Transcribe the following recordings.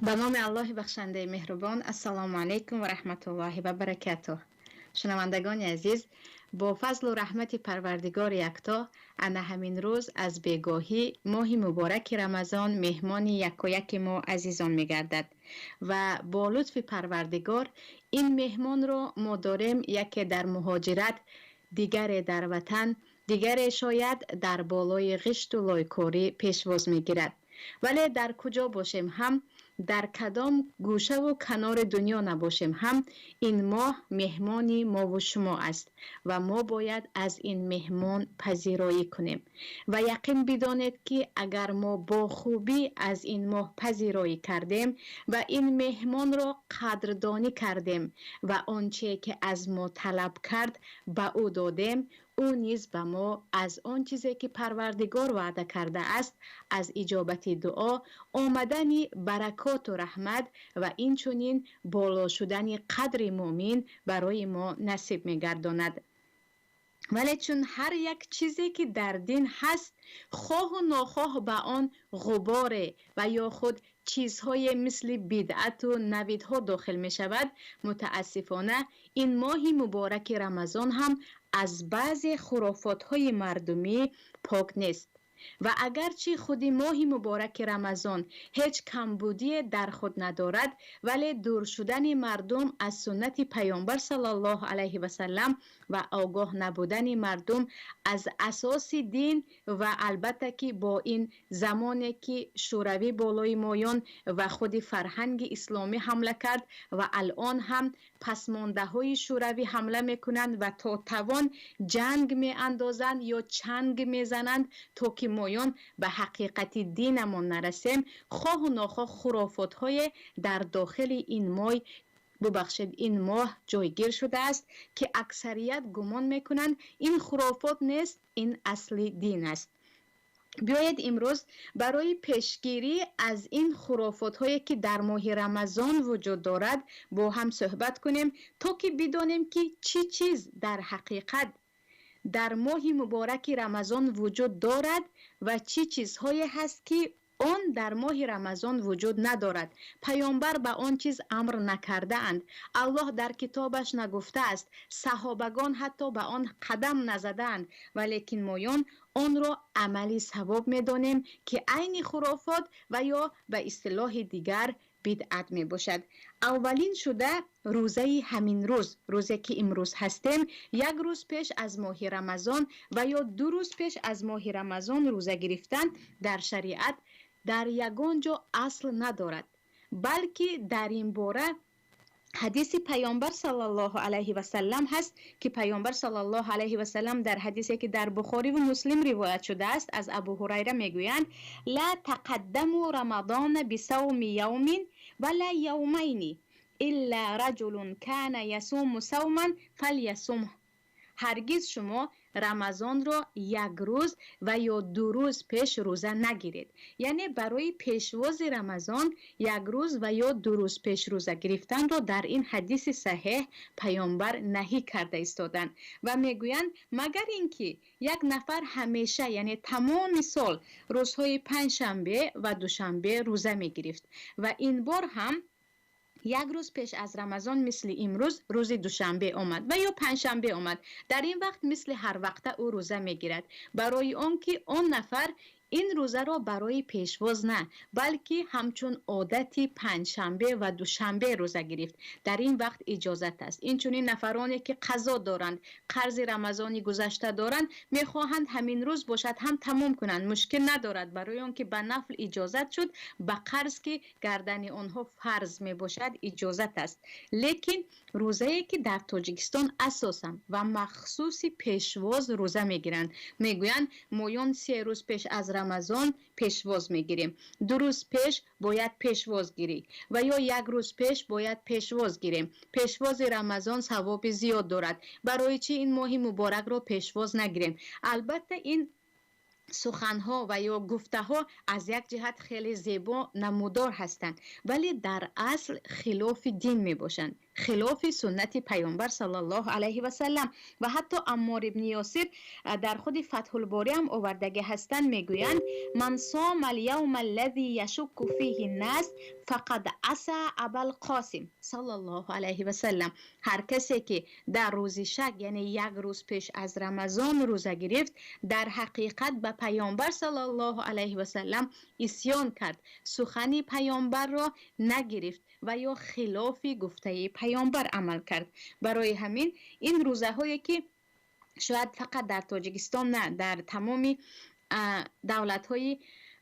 Ба номи Аллоҳи бахшандаи меҳрубон. Ассалому алайкум ва раҳматуллоҳи ва баракатуҳ. Шунавандагони азиз, бо фазлу раҳмати Парвардигори якто, ана ҳамин рӯз аз бегоҳӣ моҳи мубораки Рамазон меҳмони якояки мо азизон мегардад ва бо лутфи Парвардигор ин меҳмонро мо дорем яке дар муҳоҷират, дигаре дар ватан, дигаре шояд дар болои ғишту лойкорӣ пешвоз мегирад. Вале дар куҷо бошем ҳам, дар кадом гӯшаву канори дунё набошем ҳам, ин моҳ меҳмони мову шумо аст ва мо бояд аз ин меҳмон пазироӣ кунем. Ва яқин бидонед, ки агар мо бо хубӣ аз ин моҳ пазироӣ кардем ва ин меҳмонро қадрдонӣ кардем ва он чие ки аз мо талаб кард ба ӯ додем, ӯ низ ба мо аз он чизе ки Парвардигор ваъда кардааст, аз иҷобати дуо, омадани баракоту раҳмат ва инчунин боло шудани қадри муъмин барои мо насиб мегардонад. Вале чун ҳар як чизе ки дар дин ҳаст, хоҳу нохоҳ ба он ғуборе ва ё худ чизҳое мисли бидъату навидҳо дохил мешавад, мутаассифона ин моҳи мубораки Рамазон ҳам аз баъзе хурофотҳои мардумӣ пок нест. Ва агарчи худи моҳи мубораки Рамазон ҳеҷ камбудие дар худ надорад, вале дур шудани мардум аз суннати Паёмбар саллаллоҳу алайҳи васаллам ва огоҳ набудани мардум аз асоси дин ва албатта ки бо ин замоне ки Шӯравӣ болои моён ва худи фарҳанги исломӣ ҳамла кард ва алон ҳам пасмондаҳои Шӯравӣ ҳамла мекунанд ва то тавон ҷанг меандозанд ё чанг мезананд, то ки моён ба ҳақиқати динамон нарасем, хоҳу нохоҳ хурофотҳое дар дохили ин мой, бубахшед, ин моҳ ҷойгир шудааст, ки аксарият гумон мекунанд ин хурофот нест, ин асли дин аст. Биёед имрӯз барои пешгирӣ аз ин хурофотҳое ки дар моҳи Рамазон вуҷуд дорад бо ҳам суҳбат кунем, то ки бидонем ки чӣ чиз дар ҳақиқат дар моҳи мубораки Рамазон вуҷуд дорад ва чӣ чизҳое ҳаст ки он дар моҳи Рамазон вуҷуд надорад. Паёмбар ба он чиз амр накардаанд, Аллоҳ дар китобаш нагуфтааст, саҳобагон ҳатто ба он қадам назадаанд, валекин моён онро амали савоб медонем, ки айни хурофот ва ё ба истилоҳи дигар бидъат мебошад. Аввалин шуда рӯзаи ҳамин рӯз, рӯзе ки имрӯз ҳастем, як рӯз пеш аз моҳи Рамазон ва ё 2 рӯз пеш аз моҳи Рамазон рӯза гирифтан дар шариат дар ягон ҷо асл надорад, балки дар ин бора ҳадиси Паёмбар саллаллоҳу алайҳи васаллам ҳаст, ки Паёмбар саллаллоҳу алайҳи васаллам дар ҳадисе ки дар Бухорӣ ва Муслим ривоят шудааст аз Абу Ҳурайра мегӯянд: ла тақаддаму рамадона бисавми явмин вала явмайни илла раҷулун кана ясуму савман фалясумҳ. Ҳаргиз шумо Рамазонро як рӯз ва ё 2 рӯз пеш рӯза нагиред. Яъне барои пешвози Рамазон як рӯз ва ё 2 рӯз пеш рӯза гирифтанро дар ин ҳадиси саҳеҳ Паёмбар наҳӣ карда истоданд ва мегӯянд магар ин ки як нафар ҳамеша, яъне тамоми сол рӯзҳои панҷшанбе ва душанбе рӯза мегирифт ва ин бор ҳам як рӯз пеш аз Рамазон мисли имрӯз рӯзи душанбе омад ва ё панҷшанбе омад, дар ин вақт мисли ҳар вақта ӯ рӯза мегирад, барои он ки он нафар ин рӯзаро барои пешвоз на, балки ҳамчун одати панҷшанбе ва душанбе рӯза гирифт. Дар ин вақт иҷозат аст. Инчунин нафароне ки қазо доранд, қарзи Рамазони гузашта доранд, мехоҳанд ҳамин рӯз бошад ҳам тамом кунанд, мушкил надорад, барои он ки ба нафл иҷозат шуд, ба қарз ки гардани онҳо фарз мебошад иҷозат аст. Лекин рӯзае ки дар Тоҷикистон асосан ва махсуси пешвоз рӯза мегиранд, мегӯянд моён 3 рӯз пеш аз Рамазон пешвоз мегирем, 2 рӯз пеш бояд пешвоз гирӣ ва ё як рӯз пеш бояд пешвоз гирем. Пешвози Рамазон савоби зиёд дорад, барои чӣ ин моҳи муборакро пешвоз нагирем? Албатта ин суханҳо ва ё гуфтаҳо аз як ҷиҳат хеле зебо намудор ҳастанд, вале дар асл хилофи дин мебошанд. Хилофи суннати Паёмбар саллаллоҳу алайҳи васаллам. Ва ҳатто Аммор ибни Ёсир дар худи Фатҳулборӣ ҳам овардагӣ ҳастанд, мегӯянд: ман сома ал-явма аллази яшукку фиҳи н-нас фақад аса Абал Қосим саллаллоҳу алайҳи васаллам. Ҳар касе ки дар рӯзи шак, яъне як рӯз пеш аз Рамазон рӯза гирифт, дар ҳақиқат ба Паёмбар саллаллоҳу алайҳи васаллам исён кард, сухани Паёмбарро нагирифт ва ё хилофи гуфтаи Паёмбар амал кард. Барои ҳамин ин рӯзаҳое ки шояд фақат дар Тоҷикистон на, дар тамоми давлатҳои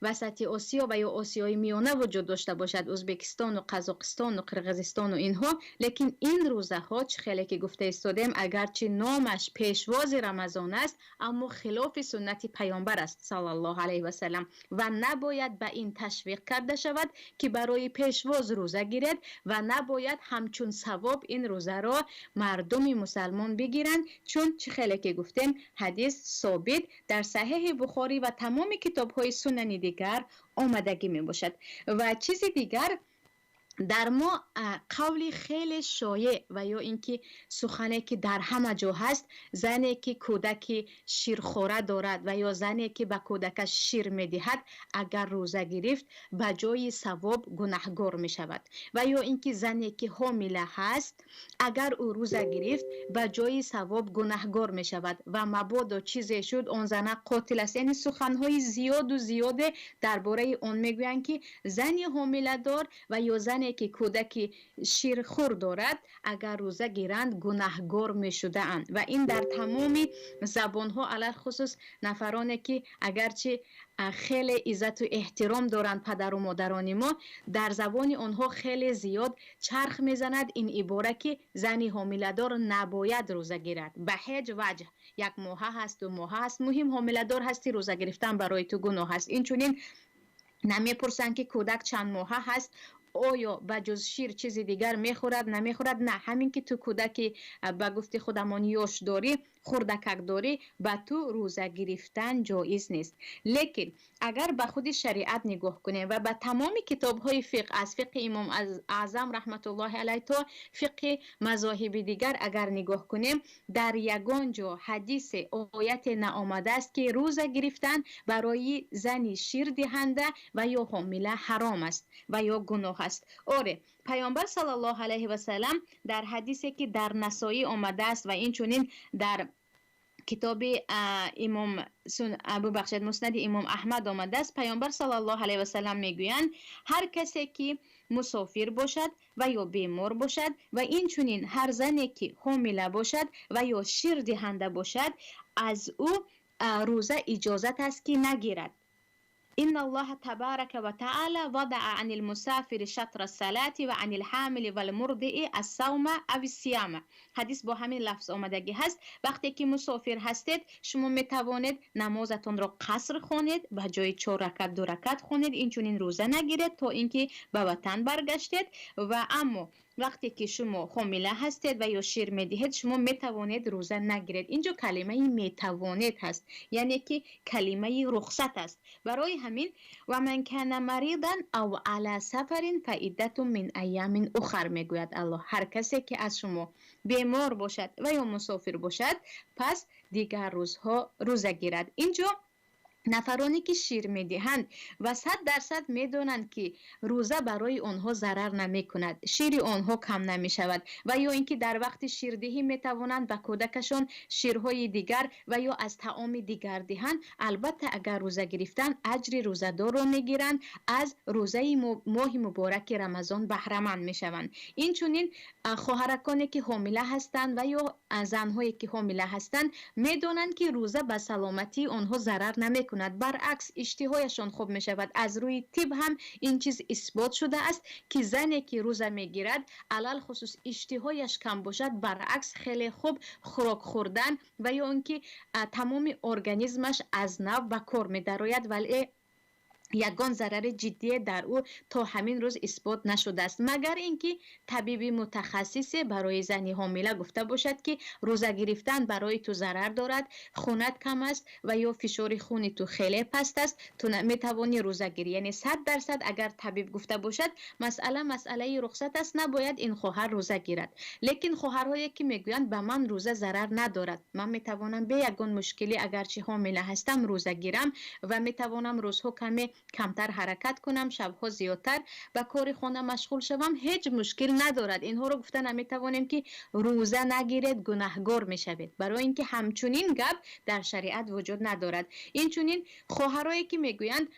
васати Осиё ва ё Осиёи Миёна вуҷуд дошта бошад, Ӯзбекистону Қазоқистону Қирғизистону инҳо, лекин ин рӯзаҳо, чӣ хеле ки гуфта истодем, агарчи номаш пешвози Рамазон аст, аммо хилофи суннати Паёмбар аст саллаллоҳу алайҳи васаллам ва набояд ба ин ташвиқ карда шавад ки барои пешвоз рӯза гиред ва набояд ҳамчун савоб ин рӯзаро мардуми мусалмон бигиранд, чун чӣ хеле ки гуфтем, ҳадис собит дар Саҳеҳи Бухорӣ ва тамоми китобҳои сунани дигар омадагӣ мебошад. Ва чизи дигар, дар мо қавли хеле шоеъ ва ё ин ки сухане ки дар ҳама ҷо ҳаст: зане ки кӯдаки ширхора дорад ва ё зане ки ба кӯдакаш шир медиҳад, агар рӯза гирифт, ба ҷои савоб гунаҳгор мешавад, ва ё ин ки зане ки ҳомила ҳаст, агар ӯ рӯза гирифт, ба ҷои савоб гунаҳгор мешавад ва мабодо чизе шуд, он зана қотил аст. Яъне суханҳои зиёду зиёде дар бораи он мегӯянд, ки зани ҳомиладор ва ё зане ки кӯдаки ширхӯр дорад, агар рӯза гиранд, гунаҳгор мешудаанд. Ва ин дар тамоми забонҳо, алалхусус нафароне ки агарчи хеле иззату эҳтиром доранд падару модарони мо, дар забони онҳо хеле зиёд чарх мезанад ин ибора, ки зани ҳомиладор набояд рӯза гирад ба ҳеҷ ваҷҳ. Як моҳа ҳаст, 2 моҳа ҳаст, муҳим ҳомиладор ҳасти, рӯза гирифтан барои ту гуноҳ аст. Инчунин намепурсанд, ки кӯдак чанд моҳа ҳаст, оё ба ҷуз шир чизи дигар мехӯрад, намехӯрад. На, ҳамин ки ту кӯдаки ба гуфти худамон ёш дорӣ, хурдакак дорӣ, ба ту рӯза гирифтан ҷоиз нест. Лекин агар ба худи шариат нигоҳ кунем ва ба тамоми китобҳои фиқҳ, аз фиқҳи Имом Аъзам раҳматуллоҳи алайҳ то фиқҳи мазоҳиби дигар агар нигоҳ кунем, дар ягон ҷо ҳадисе, ояте наомадааст, ки рӯза гирифтан барои зани ширдиҳанда ва ё ҳомила ҳаром аст ва ё гуноҳ аст. Оре, Паёмбар саллаллоҳу алайҳи васаллам дар ҳадисе ки дар Насоӣ омадааст ва инчунин дар китоби имом, бубахшед, Муснади Имом Аҳмад омадааст, Паёмбар саллаллоҳу алайҳи васаллам мегӯянд: ҳар касе ки мусофир бошад ва ё бемор бошад ва инчунин ҳар зане ки ҳомила бошад ва ё ширдиҳанда бошад, аз ӯ рӯза иҷозат аст ки нагирад. إن الله تبارك وتعالى وضع عن المسافر شطر الصلاة وعن الحامل والمرضع الصوم أو الصيام. ҳадис бо ҳамин лафз омадагӣ ҳаст: вақте ки мусофир ҳастед, шумо метавонед намозатонро қаср хонед, ба ҷои 4 ракат 2 ракат хонед, инчунин рӯза нагиред то инки ба ватан баргаштед. Ва аммо вақте ки шумо ҳомила ҳастед ва ё шир медиҳед, шумо метавонед рӯза нагиред. Инҷо калимаи метавонед ҳаст, яъне ки калимаи рухсат аст. Барои ҳамин ва ман кана маридан ав ала сафарин фаиддатун мин айямин ухар, мегӯяд Аллоҳ. Ҳар касе ки аз шумо бемор бошад ва ё мусофир бошад, пас дигар рӯзҳо рӯза гирад. Инҷо нафароне ки шир медиҳанд ва 100% медонанд, ки рӯза барои онҳо зарар намекунад, шири онҳо кам намешавад ва ё ин ки дар вақти ширдиҳӣ метавонанд ба кӯдакашон ширҳои дигар ва ё аз таоми дигар диҳанд, албатта агар рӯза гирифтан, аҷри рӯзадорро мегиранд, аз рӯзаи моҳи мубораки Рамазон баҳраманд мешаванд. Инчунин хоҳараконе ки ҳомила ҳастанд ва ё занҳое ки ҳомила ҳастанд, медонанд, ки рӯза ба саломатии онҳо зарар намекунад, баръакс иштиҳояшон хуб мешавад. Аз рӯи тиб ҳам ин чиз исбот шудааст, ки зане ки рӯза мегирад, алалхусус иштиҳояш кам бошад, баръакс хеле хуб хӯрок хӯрдан ва ё он ки тамоми организмаш аз нав ба кор медарояд. Вале Ягон зарари ҷиддие дар ӯ то ҳамин рӯз исбот нашудааст, магар инки табиби мутахассисе барои зани ҳомила гуфта бошад, ки рӯза гирифтан барои ту зарар дорад, хунат кам аст ва ё фишори хуни ту хеле паст аст, ту метавонӣ рӯза гирӣ. Яъне 100% агар табиб гуфта бошад, масъала масъалаи рухсат аст, набояд ин хоҳар рӯза гирад. Лекин хоҳарҳое ки мегӯянд, ба ман рӯза зарар надорад, ман метавонам бе ягон мушкилӣ, агарчи ҳомила ҳастам, рӯза гирам ва метавонам рӯзҳо каме камтар ҳаракат кунам, шабҳо зиёдтар ба кори хона машғул шавам, ҳеҷ мушкил надорад. Инҳоро гуфта наметавонем, ки рӯза нагиред, гунаҳгор мешавед, барои ин ки ҳамчунин гап дар шариат вуҷуд надорад. Инчунин хоҳарое ки мегӯянд,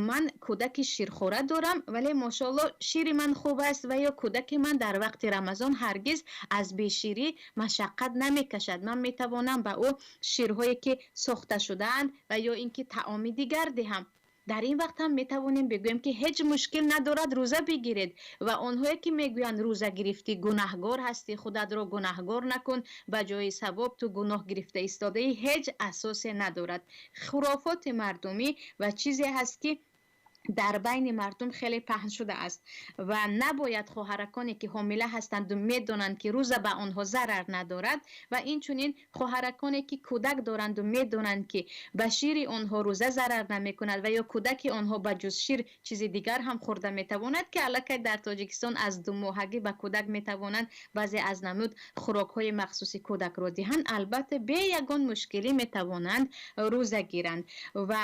ман кӯдаки ширхора дорам, вале мошоалло шири ман хуб аст ва ё кӯдаки ман дар вақти Рамазон ҳаргиз аз беширӣ машаққат намекашад, ман метавонам ба ӯ ширҳое ки сохта шудаанд ва ё ин ки таоми дигар диҳам, дар ин вақт ҳам метавонем бигӯем, ки ҳеҷ мушкил надорад, рӯза бигиред. Ва онҳое ки мегӯянд, рӯза гирифтӣ, гунаҳгор ҳастӣ, худатро гунаҳгор накун, ба ҷои савоб ту гуноҳ гирифта истодаӣ, ҳеҷ асосе надорад. Хурофоти мардумӣ ва чизе ҳаст, ки дар байни мардум хеле паҳн шудааст ва набояд хоҳараконе ки ҳомила ҳастанду медонанд, ки рӯза ба онҳо зарар надорад, ва инчунин хоҳараконе ки кӯдак доранду медонанд, ки ба шири онҳо рӯза зарар намекунад ва ё кӯдаки онҳо ба ҷуз шир чизи дигар ҳам хӯрда метавонад, ки аллакай дар Тоҷикистон аз 2 моҳагӣ ба кӯдак метавонанд баъзе аз намуд хӯрокҳои махсуси кӯдакро диҳанд, албатта бе ягон мушкилӣ метавонанд рӯза гиранд. Ва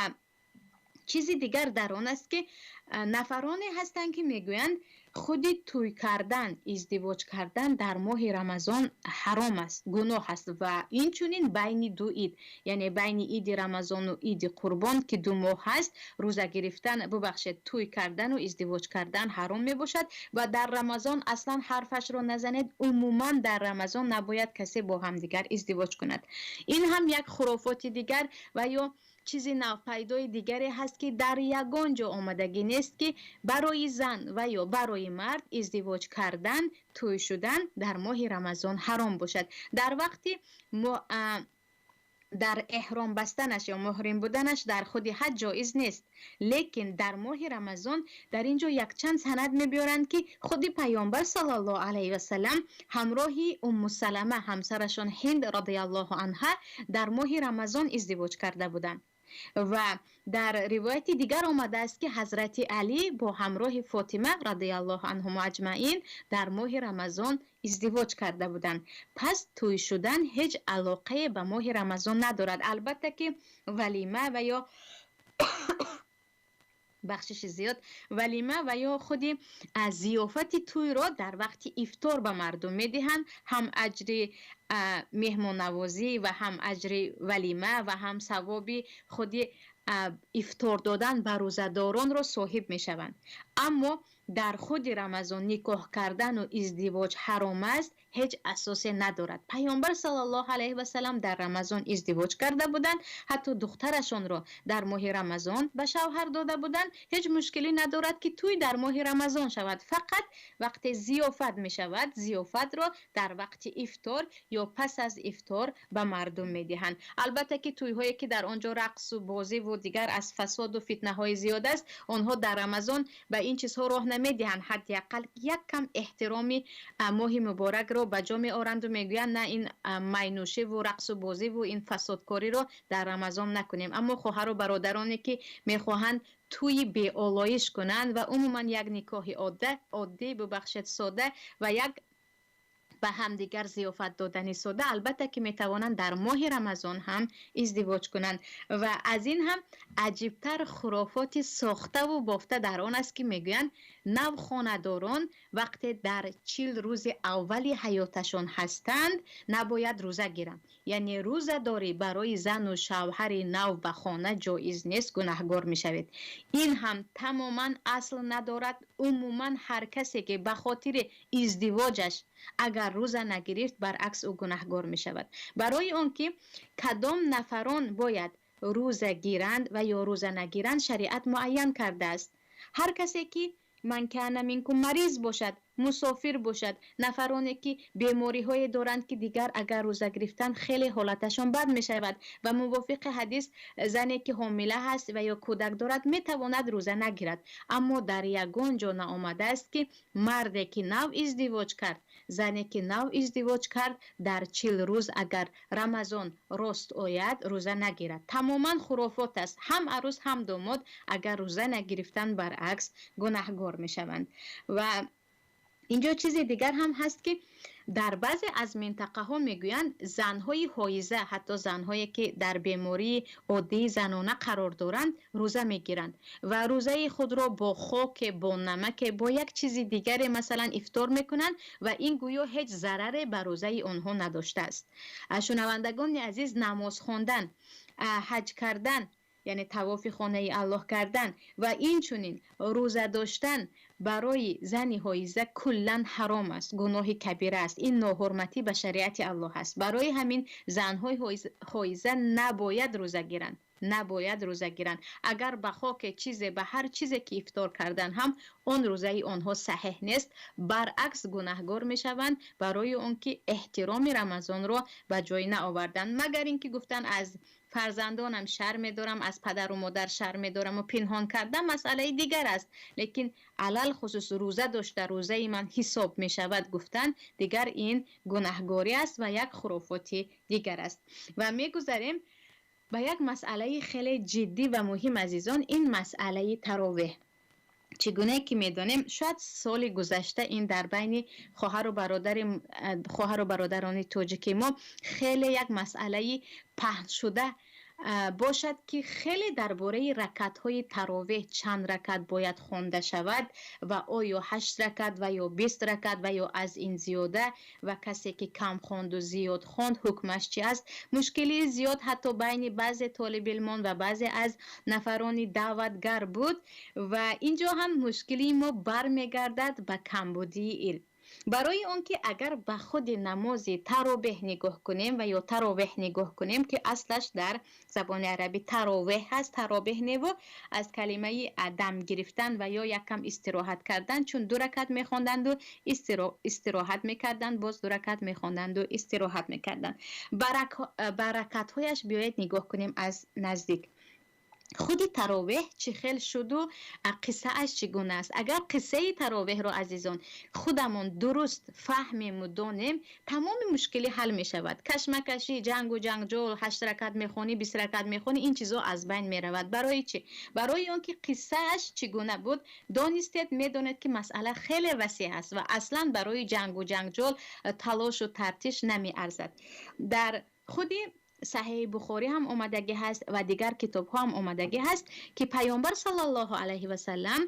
чизи дигар дар он аст, ки нафароне ҳастанд, ки мегӯянд, худи тӯй кардан, издивоҷ кардан дар моҳи Рамазон ҳаром аст, гуноҳ аст ва инчунин байни ду ид, яъне байни иди Рамазону иди Қурбон, ки 2 моҳ ҳаст, рӯза гирифтан, бубахшед, тӯй кардану издивоҷ кардан ҳаром мебошад ва дар Рамазон аслан ҳарфашро назанед, умуман дар Рамазон набояд касе бо ҳамдигар издивоҷ кунад. Ин ҳам як хурофоти дигар ва ё чизи навпайдои дигаре ҳаст, ки дар ягон ҷо омадагӣ нест, ки барои зан ва ё барои мард издивоҷ кардан, тӯй шудан дар моҳи Рамазон ҳаром бошад. Дар вақти дар эҳром бастанаш ё муҳрим буданаш дар худи ҳаҷ ҷоиз нест, лекин дар моҳи Рамазон дар ин ҷо якчанд санад мебиёранд, ки худи Паёмбар саллаллоҳу алайҳи васалам ҳамроҳи Уммусалама, ҳамсарашон Ҳинд радиаллоҳу анҳа, дар моҳи Рамазон издивоҷ карда буданд. Ва дар ривояти дигар омадааст, ки ҳазрати Алӣ бо ҳамроҳи Фотима радиаллоҳу анҳум аҷмаин дар моҳи Рамазон издивоҷ карда буданд. Пас тӯй шудан ҳеҷ алоқае ба моҳи Рамазон надорад. Албатта ки валима ва ё, бахшиши зиёд, валима ва ё худи зиёфати тӯйро дар вақти ифтор ба мардум медиҳанд. Ҳам аҷри меҳмоннавозӣ ва ҳам аҷри валима ва ҳам савоби худи ифтор додан ба рӯзадоронро соҳиб мешаванд. Аммо дар худи Рамазон никоҳ кардану издивоҷ ҳаром аст, ҳеҷ асосе надорад. Паёмбар саллаллоҳу алайҳи васалам дар Рамазон издивоҷ карда буданд, ҳатто духтарашонро дар моҳи Рамазон ба шавҳар дода буданд. Ҳеҷ мушкилӣ надорад, ки тӯй дар моҳи Рамазон шавад. Фақат вақте зиёфат мешавад, зиёфатро дар вақти ифтор ё пас аз ифтор ба мардум медиҳанд. Албатта ки тӯйҳое ки дар он ҷо рақсу бозиву дигар аз фасоду фитнаҳои зиёд аст, онҳо дар Рамазон ба ин чизҳо роҳ намедиҳанд. Ҳадди ақал як кам эҳтироми моҳи муборакро ба ҷо меоранду мегӯянд, на, ин майнӯшиву рақсу бозиву ин фасодкориро дар Рамазон накунем. Аммо хоҳару бародароне ки мехоҳанд тӯи беолоиш кунанд ва умуман як никоҳи оддӣ, бубахшед, сода ва як ба ҳамдигар зиёфат додани сода, албатта ки метавонанд дар моҳи Рамазон ҳам издивоҷ кунанд. Ва аз ин ҳам аҷибтар хурофоти сохтаву бофта дар он аст, ки мегӯянд, навхонадорон вақте дар 40 рӯзи аввали ҳаёташон ҳастанд, набояд рӯза гиранд, яъне рӯзадорӣ барои зану шавҳари нав ба хона ҷоиз нест, гунаҳгор мешавед. Ин ҳам тамоман асл надорад. Умуман ҳар касе ки ба хотири издивоҷаш агар рӯза нагирифт, баръакс, ӯ гунаҳгор мешавад. Барои он ки кадом нафарон бояд рӯза гиранд ва ё рӯза нагиранд, шариат муайян кардааст. Ҳар касе ки من كان منكم мариз бошад. мусофир бошад, нафароне ки бемориҳое доранд, ки дигар агар рӯза гирифтан хеле ҳолаташон бад мешавад ва мувофиқи ҳадис зане ки ҳомила ҳаст ва ё кӯдак дорад метавонад рӯза нагирад. Аммо дар ягон ҷо наомадааст, ки марде ки нав издивоҷ кард, зане ки нав издивоҷ кард, дар 40 рӯз агар Рамазон рост ояд рӯза нагирад. Тамоман хурофот аст. Ҳам арӯс ҳам домод агар рӯза нагирифтан, баръакс гунаҳгор мешаванд. Ва инҷо чизи дигар ҳам ҳаст, ки дар баъзе аз минтақаҳо мегӯянд занҳои ҳоиза, ҳатто занҳое ки дар бемории оддии занона қарор доранд, рӯза мегиранд ва рӯзаи худро бо хоке, бо намаке, бо як чизи дигаре масалан ифтор мекунанд ва ин гӯё ҳеҷ зараре ба рӯзаи онҳо надоштааст. Шунавандагони азиз, намоз хондан, ҳаҷ кардан, яъне тавофи хонаи Аллоҳ кардан ва инчунин рӯза доштан барои зани ҳоиза куллан ҳаром аст, гуноҳи кабира аст. Ин ноҳурматӣ ба шариати Аллоҳ аст. Барои ҳамин занҳои ҳоиза набояд рӯза гиранд, набояд рӯза гиранд. Агар ба хоке чизе, ба ҳар чизе ки ифтор кардан ҳам, он рӯзаи онҳо саҳеҳ нест, баръакс гунаҳгор мешаванд барои он ки эҳтироми Рамазонро ба ҷой наоварданд. Магар ин ки гуфтан аз фарзандонам шарм медорам, аз падару модар шарм медорам ва пинҳон кардан масъалаи дигар аст. Лекин алалхусус рӯза дошта рӯзаи ман ҳисоб мешавад гуфтан, дигар ин гунаҳгорӣ аст ва як хурофоти дигар аст. Ва мегузарем ба як масъалаи хеле ҷиддӣ ва муҳим, азизон, ин масъалаи таровеҳ. Чӣ гуна ки медонем, шояд соли гузашта ин дар байни хоҳару бародарони тоҷики мо хеле як масъалаи паҳншуда бошад, ки хеле дар бораи ракатҳои таровеҳ чанд ракат бояд хонда шавад ва оё 8 ракат ва ё 20 ракат ва ё аз ин зиёда, ва касе ки кам хонду зиёд хонд ҳукмаш чи аст. Мушкилии зиёд ҳатто байни баъзе толибилмон ва баъзе аз нафарони даъватгар буд ва инҷо ҳам мушкилии мо бармегардад ба камбудии илм. Барои он ки агар ба худи намози таровеҳ нигоҳ кунем ва ё таровеҳ нигоҳ кунем, ки аслаш дар забони арабӣ таровеҳ ҳаст, таробеҳ неву аз калимаи дам гирифтан ва ё яккам истироҳат кардан, чун 2 ракат мехонданду истироҳат мекарданд, боз 2 ракат мехонданду истироҳат мекарданд. Ба ракатҳояш биёед нигоҳ кунем аз наздик. Худи таровеҳ чӣ хел шуду қиссааш чӣ гуна аст? Агар қиссаи таровеҳро, азизон, худамон дуруст фаҳмему донем, тамоми мушкилӣ ҳал мешавад. Кашмакашӣ, ҷангу ҷангҷол, 8 ракат мехонӣ, 20 ракат мехонӣ, ин чизо аз байн меравад. Барои чӣ? Барои он ки қиссааш чӣ гуна буд донистед, медонед ки масъала хеле васеъ аст ва аслан барои ҷангу ҷангҷол талошу тартиш намеарзад. Дар худи Саҳеҳи Бухорӣ ҳам омадагӣ ҳаст ва дигар китобҳо ҳам омадагӣ ҳаст, ки Паёмбар саллаллоҳу алайҳи васаллам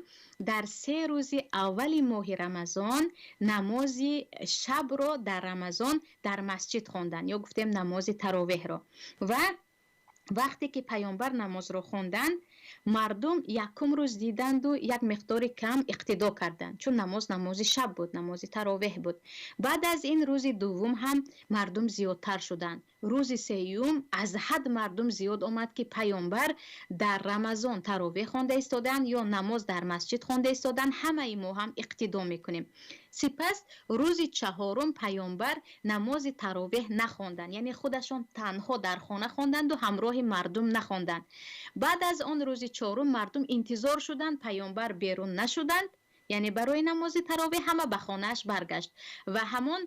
дар 3 рӯзи аввали моҳи Рамазон намози шабро дар Рамазон дар масҷид хонданд, ё гуфтем намози таровеҳро. Ва вақте ки Паёмбар намозро хонданд, мардум якум рӯз диданду як миқдори кам иқтидо карданд, чун намоз намози шаб буд, намози таровеҳ буд. Баъд аз ин рӯзи дуввум ҳам мардум зиёдтар шуданд. Рӯзи сеюм аз ҳад мардум зиёд омад, ки Паёмбар дар Рамазон таровеҳ хонда истоданд ё намоз дар масҷид хонда истоданд, ҳамаи мо ҳам иқтидо мекунем. Сипас рӯзи чаҳорум Паёмбар намози таровеҳ нахонданд, яъне худашон танҳо дар хона хонданду ҳамроҳи мардум нахонданд. Баъд аз он рӯзи чорум мардум интизор шуданд, Паёмбар берун нашуданд, яъне барои намози таровеҳ ҳама ба хонааш баргашт. Ва ҳамон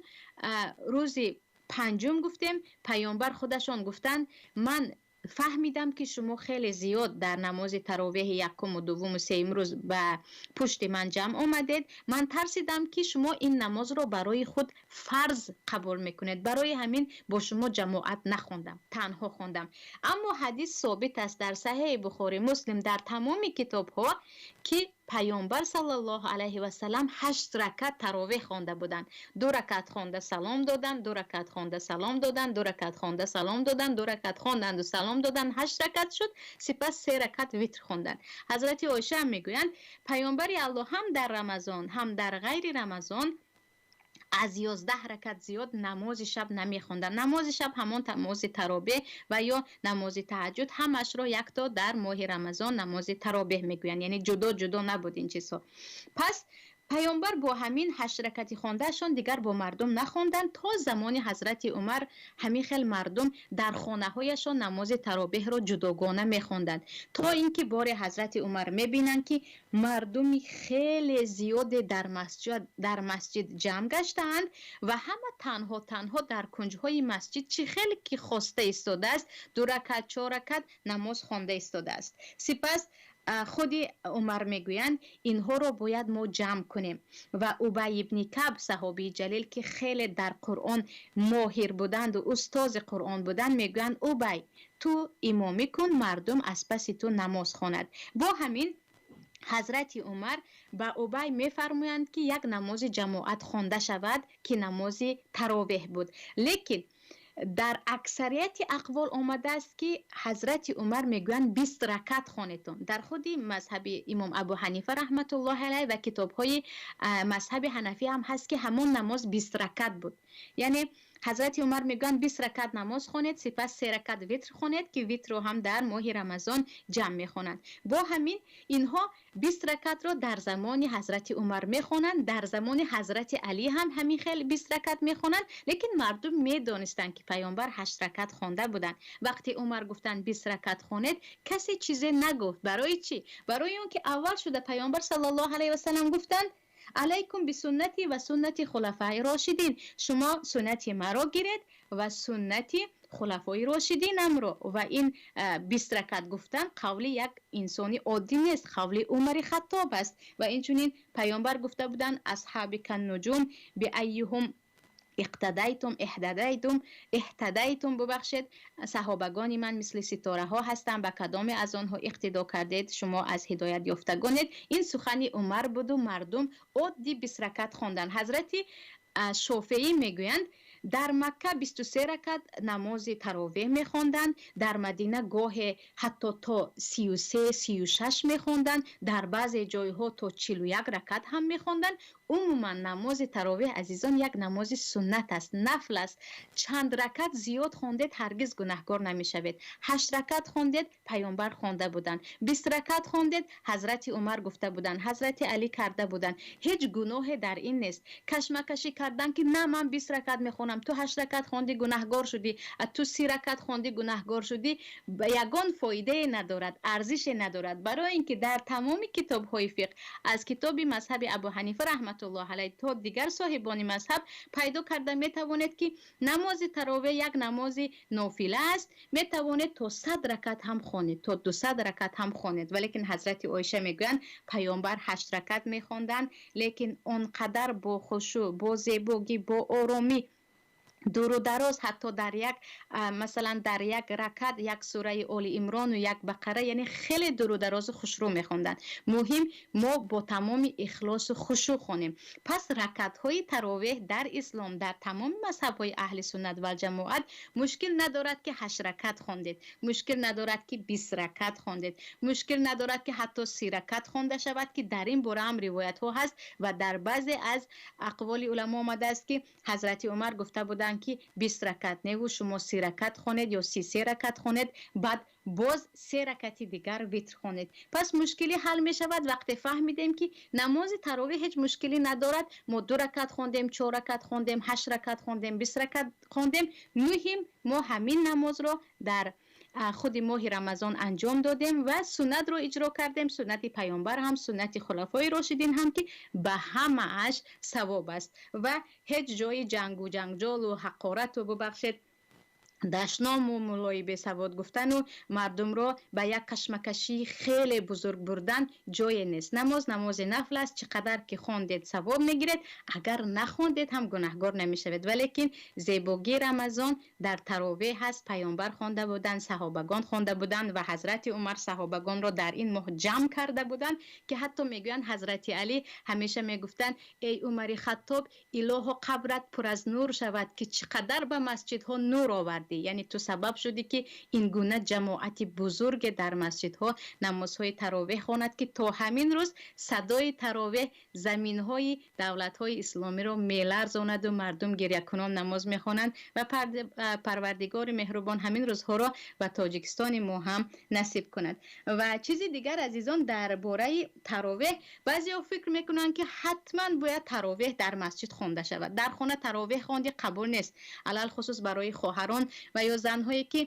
рӯзи панҷум гуфтем Паёмбар худашон гуфтанд: ман фаҳмидам, ки шумо хеле зиёд дар намози таровеҳи якуму дуввуму сеюм рӯз ба пушти ман ҷамъ омадед. Ман тарсидам, ки шумо ин намозро барои худ фарз қабул мекунед, барои ҳамин бо шумо ҷамоат нахондам, танҳо хондам. Аммо ҳадис собит аст дар Саҳеҳи Бухорӣ, Муслим, дар тамоми китобҳо, ки Паёмбар саллаллоҳу алайҳи васаллам 8 ракат таровеҳ хонда буданд. 2 ракат хонда салом доданд, 2 ракат хонда салом доданд, 2 ракат хонда салом доданд, 2 ракат хонданду салом доданд, 8 ракат шуд. Сипас 3 ракат витр хонданд. Ҳазрати Оиша ҳам мегӯянд: Паёмбари Аллоҳ ҳам дар Рамазон, ҳам дар ғайри Рамазон аз 11 ракат зиёд намози шаб намехонданд. Намози шаб ҳамон намози таровеҳ ва ё намози таҳаҷҷуд, ҳамашро якто дар моҳи Рамазон намози таровеҳ мегӯянд, яъне ҷудо ҷудо набуд ин чизҳо. Пас Паёмбар бо ҳамин 8 ракати хондаашон дигар бо мардум нахонданд. То замони ҳазрати Умар ҳамин хел мардум дар хонаҳояшон намози таровеҳро ҷудогона мехонданд, то ин ки боре ҳазрати Умар мебинанд, ки мардуми хеле зиёде дар масҷид ҷамъ гаштаанд ва ҳама танҳо танҳо дар кунҷҳои масҷид, чӣ хеле ки хоста истодааст, 2 ракат, 4 ракат намоз хонда истодааст. Сипас худи Умар мегӯянд, инҳоро бояд мо ҷамъ кунем. Ва Убай ибни Каб, саҳобии ҷалил, ки хеле дар Қуръон моҳир буданд ва устози Қуръон буданд, мегӯянд: Убай, ту имомӣ кун, мардум аз паси ту намоз хонад. Бо ҳамин ҳазрати Умар ба Убай мефармоянд, ки як намози ҷамоат хонда шавад, ки намози таровеҳ буд. Лекин дар аксарияти ақвол омадааст, ки ҳазрати Умар мегӯянд: 20 ракат хонетон. Дар худи мазҳаби имом Абу Ҳанифа раҳматуллоҳи алайҳ ва китобҳои мазҳаби ҳанафӣ ҳам ҳаст, ки ҳамон намоз 20 ракат буд. Яъне ҳазрати Умар мегӯянд: 20 ракат намоз хонед, сипас 3 ракат витр хонед, ки витрро ҳам дар моҳи Рамазон ҷамъ мехонанд. Бо ҳамин инҳо 20 ракатро дар замони ҳазрати Умар мехонанд, дар замони ҳазрати Алӣ ҳам ҳамин хел 20 ракат мехонанд, лекин мардум медонистанд, ки паёмбар 8 ракат хонда буданд. Вақте Умар гуфтанд 20 ракат хонед, касе чизе нагуфт. Барои чӣ? Барои он ки аввал шуда паёмбар саллаллоҳу алайҳи васаллам гуфтанд: алайкум бисуннати ва суннати хулафаи рошидин, шумо суннати маро гиред ва суннати хулафои рошидинамро. Ва ин 20 ракат гуфтан қавли як инсони оддӣ нест, қавли Умари Хаттоб аст. Ва инчунин паёмбар гуфта буданд: асҳаби каннуҷум биайюҳум иқтадайтум иҳтадайтум иҳтадайтум, бубахшед, саҳобагони ман мисли ситораҳо ҳастанд, ба кадоме аз онҳо иқтидо кардед, шумо аз ҳидоят ёфтагонед. Ин сухани Умар буду мардум оддӣ 20 ракат хонданд. Ҳазрати Шофеӣ мегӯянд, дар Макка 23 ракат намози таровеҳ мехонданд, дар Мадина гоҳе ҳатто то 33, 36 мехонданд, дар баъзе ҷойҳо то 41 ракат ҳам мехонданд. Умуман намози таровеҳ, азизон, як намози суннат аст, нафл аст. Чанд ракат зиёд хондед, ҳаргиз гунаҳкор намешавед. 8 ракат хондед, паёмбар хонда буданд. 20 ракат хондед, ҳазрати Умар гуфта буданд, ҳазрати Алӣ карда буданд. Ҳеҷ гуноҳе дар ин нест. Кашмакашӣ кардан, ки на, ман 20 ракат мехонам, ту 8 ракат хонди, гунаҳгор шудӣ, ту 30 ракат хонди, гунаҳгор шудӣ, ягон фоидае надорад, арзише надорад. Барои ин ки дар тамоми китобҳои фиқҳ, аз китоби мазҳаби Абу Ҳанифа раҳматуллоҳ алайҳ то дигар соҳибони мазҳаб, пайдо карда метавонед, ки намози таровеҳ як намози нофила аст. Метавонед то 100 ракат ҳам хонед, то 200 ракат ҳам хонед. Валекин ҳазрати Оиша мегӯянд, паёмбар 8 ракат мехонданд, лекин он қадар бо хушӯъ, бо зебогӣ, бо оромӣ, дуру дароз, ҳатто дар як, масалан, дар як ракат як сураи Оли Имрону як Бақара, яъне хеле дуру дарозу хушрӯ мехонданд. Муҳим, мо бо тамоми ихлосу хушӯ хонем. Пас ракатҳои таровеҳ дар ислом, дар тамоми мазҳабҳои аҳли суннат валҷамоат, мушкил надорад, ки 8 ракат хондед, мушкил надорад, ки 20 ракат хондед, мушкил надорад, ки ҳатто 30 ракат хонда шавад, ки дар ин бора ҳам ривоятҳо ҳаст ва дар баъзе аз ақволи уламо омадааст, ки ҳазрати Умар гуфта буданд, ки 20 ракат неву, шумо 30 ракат хонед ё 33 ракат хонед, баъд боз 3 ракати дигар витр хонед. Пас мушкилӣ ҳал мешавад, вақте фаҳмидем, ки намози таровеҳ ҳеҷ мушкилӣ надорад. Мо 2 ракат хондем, 4 ракат хондем, 8 ракат хондем, 20 ракат хондем, муҳим, мо ҳамин намозро дар худи моҳи Рамазон анҷом додем ва суннатро иҷро кардем, суннати паёмбар ҳам, суннати хулафои рошидин ҳам, ки ба ҳамааш савоб аст. Ва ҳеҷ ҷои ҷангу ҷанҷолу ҳақорату, бубахшед, дашному муллои бесавод гуфтану мардумро ба як кашмакашии хеле бузург бурдан ҷое нест. Намоз намози нафл аст. Чӣ қадар ки хондед, савоб мегиред, агар нахондед ҳам гунаҳгор намешавед. Валекин зебогии Рамазон дар таровеҳ ҳаст. Паёмбар хонда буданд, саҳобагон хонда буданд ва ҳазрати Умар саҳобагонро дар ин моҳ ҷамъ карда буданд, ки ҳатто мегӯянд, ҳазрати Алӣ ҳамеша мегуфтанд: эй Умари Хаттоб, илоҳо, қабрат пур аз нур шавад, ки чӣ қадар ба масҷидҳо нур овардӣ. кардӣ, яъне ту сабаб шудӣ, ки ин гуна ҷамоати бузурге дар масҷидҳо намозҳои таровеҳ хонад, ки то ҳамин рӯз садои таровеҳ заминҳои давлатҳои исломиро меларзонад ва мардум гирякунон намоз мехонанд ва Парвардигори меҳрубон ҳамин рӯзҳоро ба Тоҷикистони мо ҳам насиб кунад. Ва чизи дигар, азизон, дар бораи таровеҳ баъзеҳо фикр мекунанд, ки ҳатман бояд таровеҳ дар масҷид хонда шавад. Дар хона таровеҳ хонди қабул нест, алалхусус барои хоҳарон ва ё занҳое, ки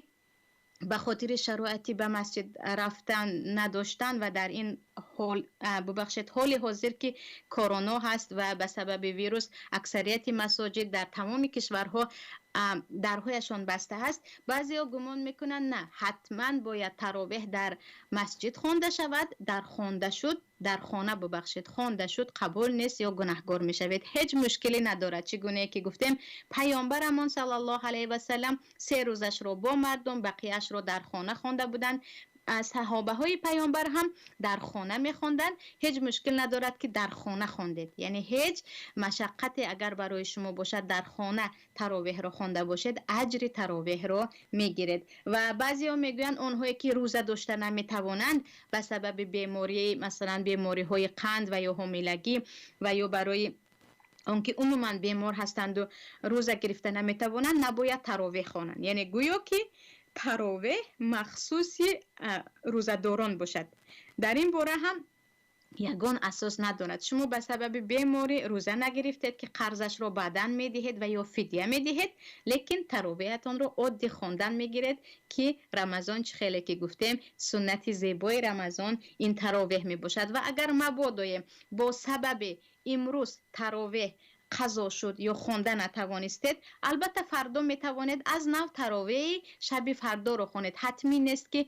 ба хотири шароити ба масҷид рафтан надоштан ва дар ин ҳол, бубахшед, ҳоли ҳозир, ки корона ҳаст ва ба сабаби вирус аксарияти масоҷид дар тамоми кишварҳо дарҳояшон баста аст. Баъзеҳо гумон мекунанд, на, ҳатман бояд таровеҳ дар масҷид хонда шавад, дар хонда шуд, дар хона, бубахшед, хонда шуд, қабул нест ё гунаҳгор мешавед. Ҳеҷ мушкиле надорад. Чӣ гунае ки гуфтем, паёмбарамон саллаллоҳу алайҳи васаллам 3 рӯзашро бо мардум, бақияшро дар хона хонда буданд. Саҳобаҳои паёмбар ҳам дар хона мехонданд. Ҳеҷ мушкил надорад, ки дар хона хондед, яъне ҳеҷ машаққате агар барои шумо бошад, дар хона таровеҳро хонда бошед, аҷри таровеҳро мегиред. Ва баъзеҳо мегӯянд, онҳое ки рӯза дошта наметавонанд ба сабаби беморӣ, масалан бемориҳои қанд ва ё ҳомилагӣ ва ё барои он ки умуман бемор ҳастанду рӯза гирифта наметавонанд, набояд таровеҳ хонанд. Яъне гӯё ки таровеҳ махсуси рӯзадорон бошад. Дар ин бора ҳам ягон асос надорад. Шумо ба сабаби беморӣ рӯза нагирифтед, ки қарзашро баъдан медиҳед ва ё фидя медиҳед, лекин таровеҳатонро оддӣ хондан мегиред, ки Рамазон, чӣ хеле ки гуфтем, суннати зебои Рамазон ин таровеҳ мебошад. Ва агар мабодое бо сабаби имрӯз таровеҳ қазо шуд ё хонда натавонистед, албатта фардо метавонед аз нав таровеҳи шаби фардоро хонед. Ҳатмӣ нест, ки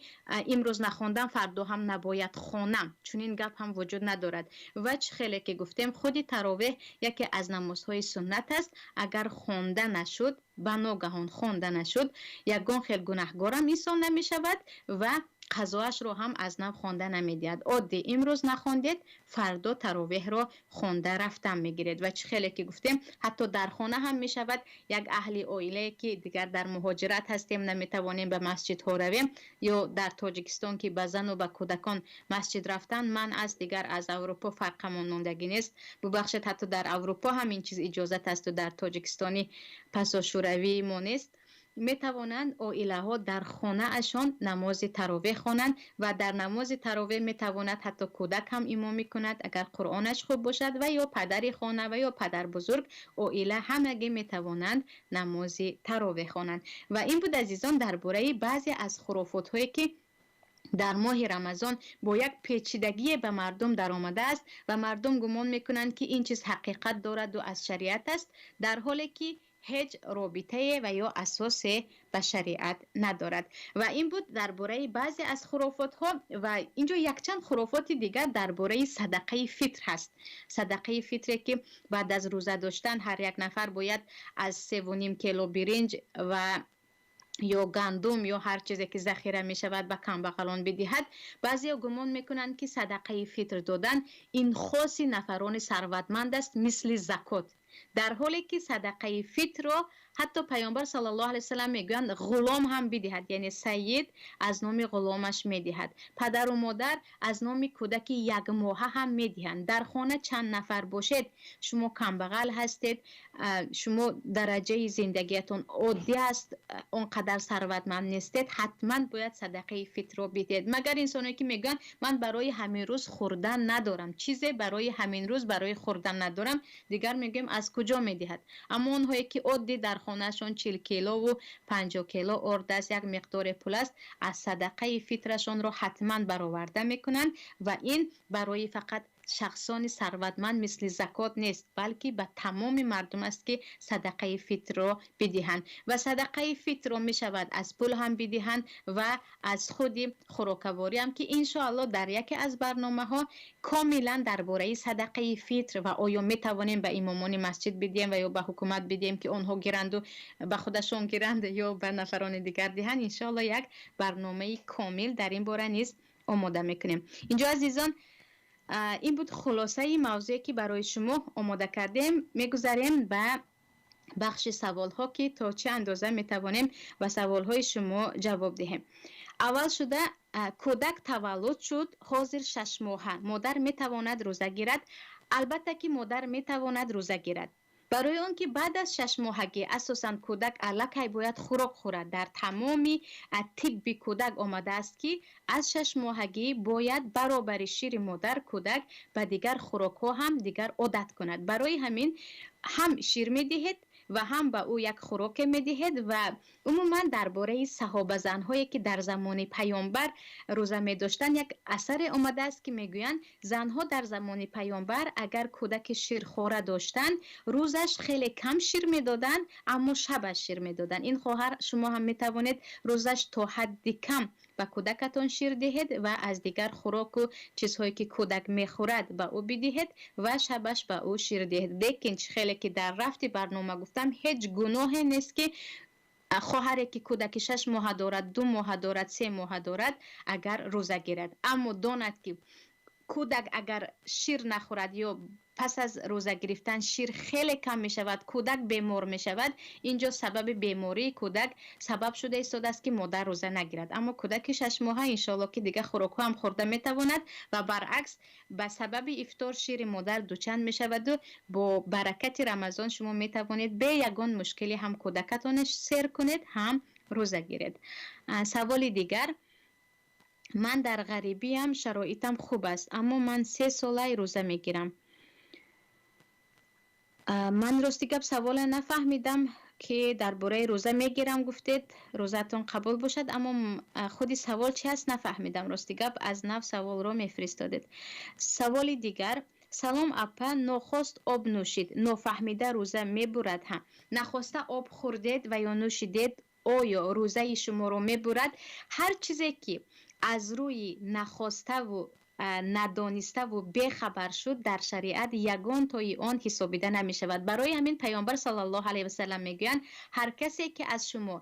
имрӯз нахондам, фардо ҳам набояд хонам, чунин гап ҳам вуҷуд надорад. Ва чӣ хеле ки гуфтем, худи таровеҳ яке аз намозҳои суннат аст. Агар хонда нашуд, ба ногаҳон хонда нашуд, ягон хел гунаҳгорам инсон намешавад ва қазоашро ҳам аз нав хонда намедиҳад. Оддӣ имрӯз нахондед, фардо таровеҳро хонда рафтан мегиред. Ва чӣ хеле ки гуфтем, ҳатто дар хона ҳам мешавад. Як аҳли оилае, ки дигар дар муҳоҷират ҳастем, наметавонем ба масҷидҳо равем, ё дар Тоҷикистон, ки ба зану ба кӯдакон масҷид рафтан манъ аст, дигар аз Аврупо фарқамон мондагӣ нест. Бубахшед, ҳатто дар Аврупо ҳам ин чиз иҷозат асту дар Тоҷикистони пасошӯравии мо нест. Метавонанд оилаҳо дар хонаашон намози таровеҳ хонанд ва дар намози таровеҳ метавонад ҳатто кӯдак ҳам имомӣ кунад, агар Қуръонаш хуб бошад, ва ё падари хона ва ё падарбузург, оила ҳамагӣ метавонанд намози таровеҳ хонанд. Ва ин буд, азизон, дар бораи баъзе аз хурофотҳое, ки дар моҳи Рамазон бо як печидагие ба мардум даромадааст ва мардум гумон мекунанд, ки ин чиз ҳақиқат дораду аз шариат аст, дар ҳоле ки ҳеҷ робитае ва ё асосе ба шариат надорад. Ва ин буд дар бораи баъзе аз хурофотҳо. Ва инҷо якчанд хурофоти дигар дар бораи садақаи фитр ҳаст. Садақаи фитре, ки баъд аз рӯза доштан ҳар як нафар бояд аз 3,5 кило биринҷ ва ё гандум ё ҳар чизе ки захира мешавад ба камбағалон бидиҳад. Баъзеҳо гумон мекунанд, ки садақаи фитр додан ин хоси нафарони сарватманд аст, мисли закот, дар ҳоле ки садақаи фитрро ҳатто паёмбар саллаллоҳу алайҳи васаллам мегӯянд, ғулом ҳам бидиҳад, яъне сайид аз номи ғуломаш медиҳад, падару модар аз номи кӯдаки якмоҳа ҳам медиҳанд. Дар хона чанд нафар бошед, шумо камбағал ҳастед, шумо дараҷаи зиндагиятон оддӣ аст, он қадар сарватманд нестед, ҳатман бояд садақаи фитрро бидиҳед. Магар инсоне ки мегӯянд, ман барои ҳамин рӯз хӯрдан надорам, чизе барои ҳамин рӯз барои хӯрдан надорам, дигар мегӯем, аз куҷо медиҳад? Аммо онҳое ки оддӣ дар хонаашон 40 килову 50 кило орд аст, як миқдори пул аст, аз садақаи фитрашонро ҳатман бароварда мекунанд. Ва ин барои фақат шахсони сарватманд мисли закот нест, балки ба тамоми мардум аст, ки садақаи фитрро бидиҳанд. Ва садақаи фитрро мешавад аз пул ҳам бидиҳанд ва аз худи хӯрокаворӣ ҳам, ки иншоалло дар яке аз барномаҳо комилан дар бораи садақаи фитр ва оё метавонем ба имомони масҷид бидиҳем ва ё ба ҳукумат бидиҳем, ки онҳо гиранду ба худашон гиранд ё ба нафарони дигар диҳанд, иншоалло як барномаи комил дар ин бора низ омода мекунем. Инҷо, азизон, ин буд хулосаи мавзӯе, ки барои шумо омода кардем. Мегузарем ба Бахши саволҳо, ки то чӣ андоза метавонем ба саволҳои шумо ҷавоб диҳем. Аввал шуда, кӯдак таваллуд шуд, ҳозир 6 моҳа, модар метавонад рӯза гирад? Албатта, ки модар метавонад рӯза гирад, барои он ки баъд аз 6 моҳагӣ асосан кӯдак аллакай бояд хӯрок хӯрад. Дар тамоми тибби кӯдак омадааст, ки аз 6 моҳагӣ бояд баробари шири модар кӯдак ба дигар хӯрокҳо ҳам дигар одат кунад. Барои ҳамин ҳам шир медиҳед ва ҳам ба ӯ як хӯроке медиҳед. Ва умуман дар бораи саҳобазанҳое, ки дар замони паёмбар рӯза медоштанд, як асаре омадааст, ки мегӯянд, занҳо дар замони паёмбар агар кӯдаки ширхора доштанд, рӯзаш хеле кам шир медоданд, аммо шабаш шир медоданд. Ин хоҳар, шумо ҳам метавонед рӯзаш то ҳадди кам ба кӯдакатон шир диҳед ва аз дигар хӯроку чизҳое, ки кӯдак мехӯрад, ба ӯ бидиҳед ва шабаш ба ӯ шир диҳед. Лекин чӣ хеле ки дар рафти барнома гуфтам, ҳеҷ гуноҳе нест, ки хоҳаре, ки кӯдаки 6 моҳа дорад, 2 моҳа дорад, 3 моҳа дорад, агар рӯза гирад, аммо донад, ки кӯдак агар шир нахӯрад ё пас аз рӯза гирифтан шир хеле кам мешавад, кӯдак бемор мешавад. Инҷо сабаби бемории кӯдак сабаб шуда истодааст, ки модар рӯза нагирад. Аммо кӯдаки 6 моҳа, иншоалло, ки дигар хӯрокҳо ҳам хӯрда метавонад ва баръакс, ба сабаби ифтор шири модар дучанд мешаваду бо баракати Рамазон шумо метавонед бе ягон мушкилӣ ҳам кӯдакатона сер кунед, ҳам рӯза гиред. Саволи дигар: ман дар ғарибиам, шароитам хуб аст, аммо ман 3 солаи рӯза мегирам. Ман рости гап савола нафаҳмидам, ки дар бораи рӯза мегирам гуфтед. Рӯзаатон қабул бошад, аммо худи савол чи аст, нафаҳмидам. Рости гап, аз нав саволро мефиристодед. Саволи дигар: салом апа, нохост об нӯшид, нофаҳмида, рӯза мебурад? Ҳа, нахоста об хӯрдед ва ё нӯшидед, оё рӯзаи шуморо мебурад? Ҳар чизе ки аз рӯи нахоставу надониставу бехабар шуд, дар шариат ягон тои он ҳисобида намешавад. Барои ҳамин паёмбар саллаллоҳу алайҳи васалам мегӯянд: ҳар касе ки аз шумо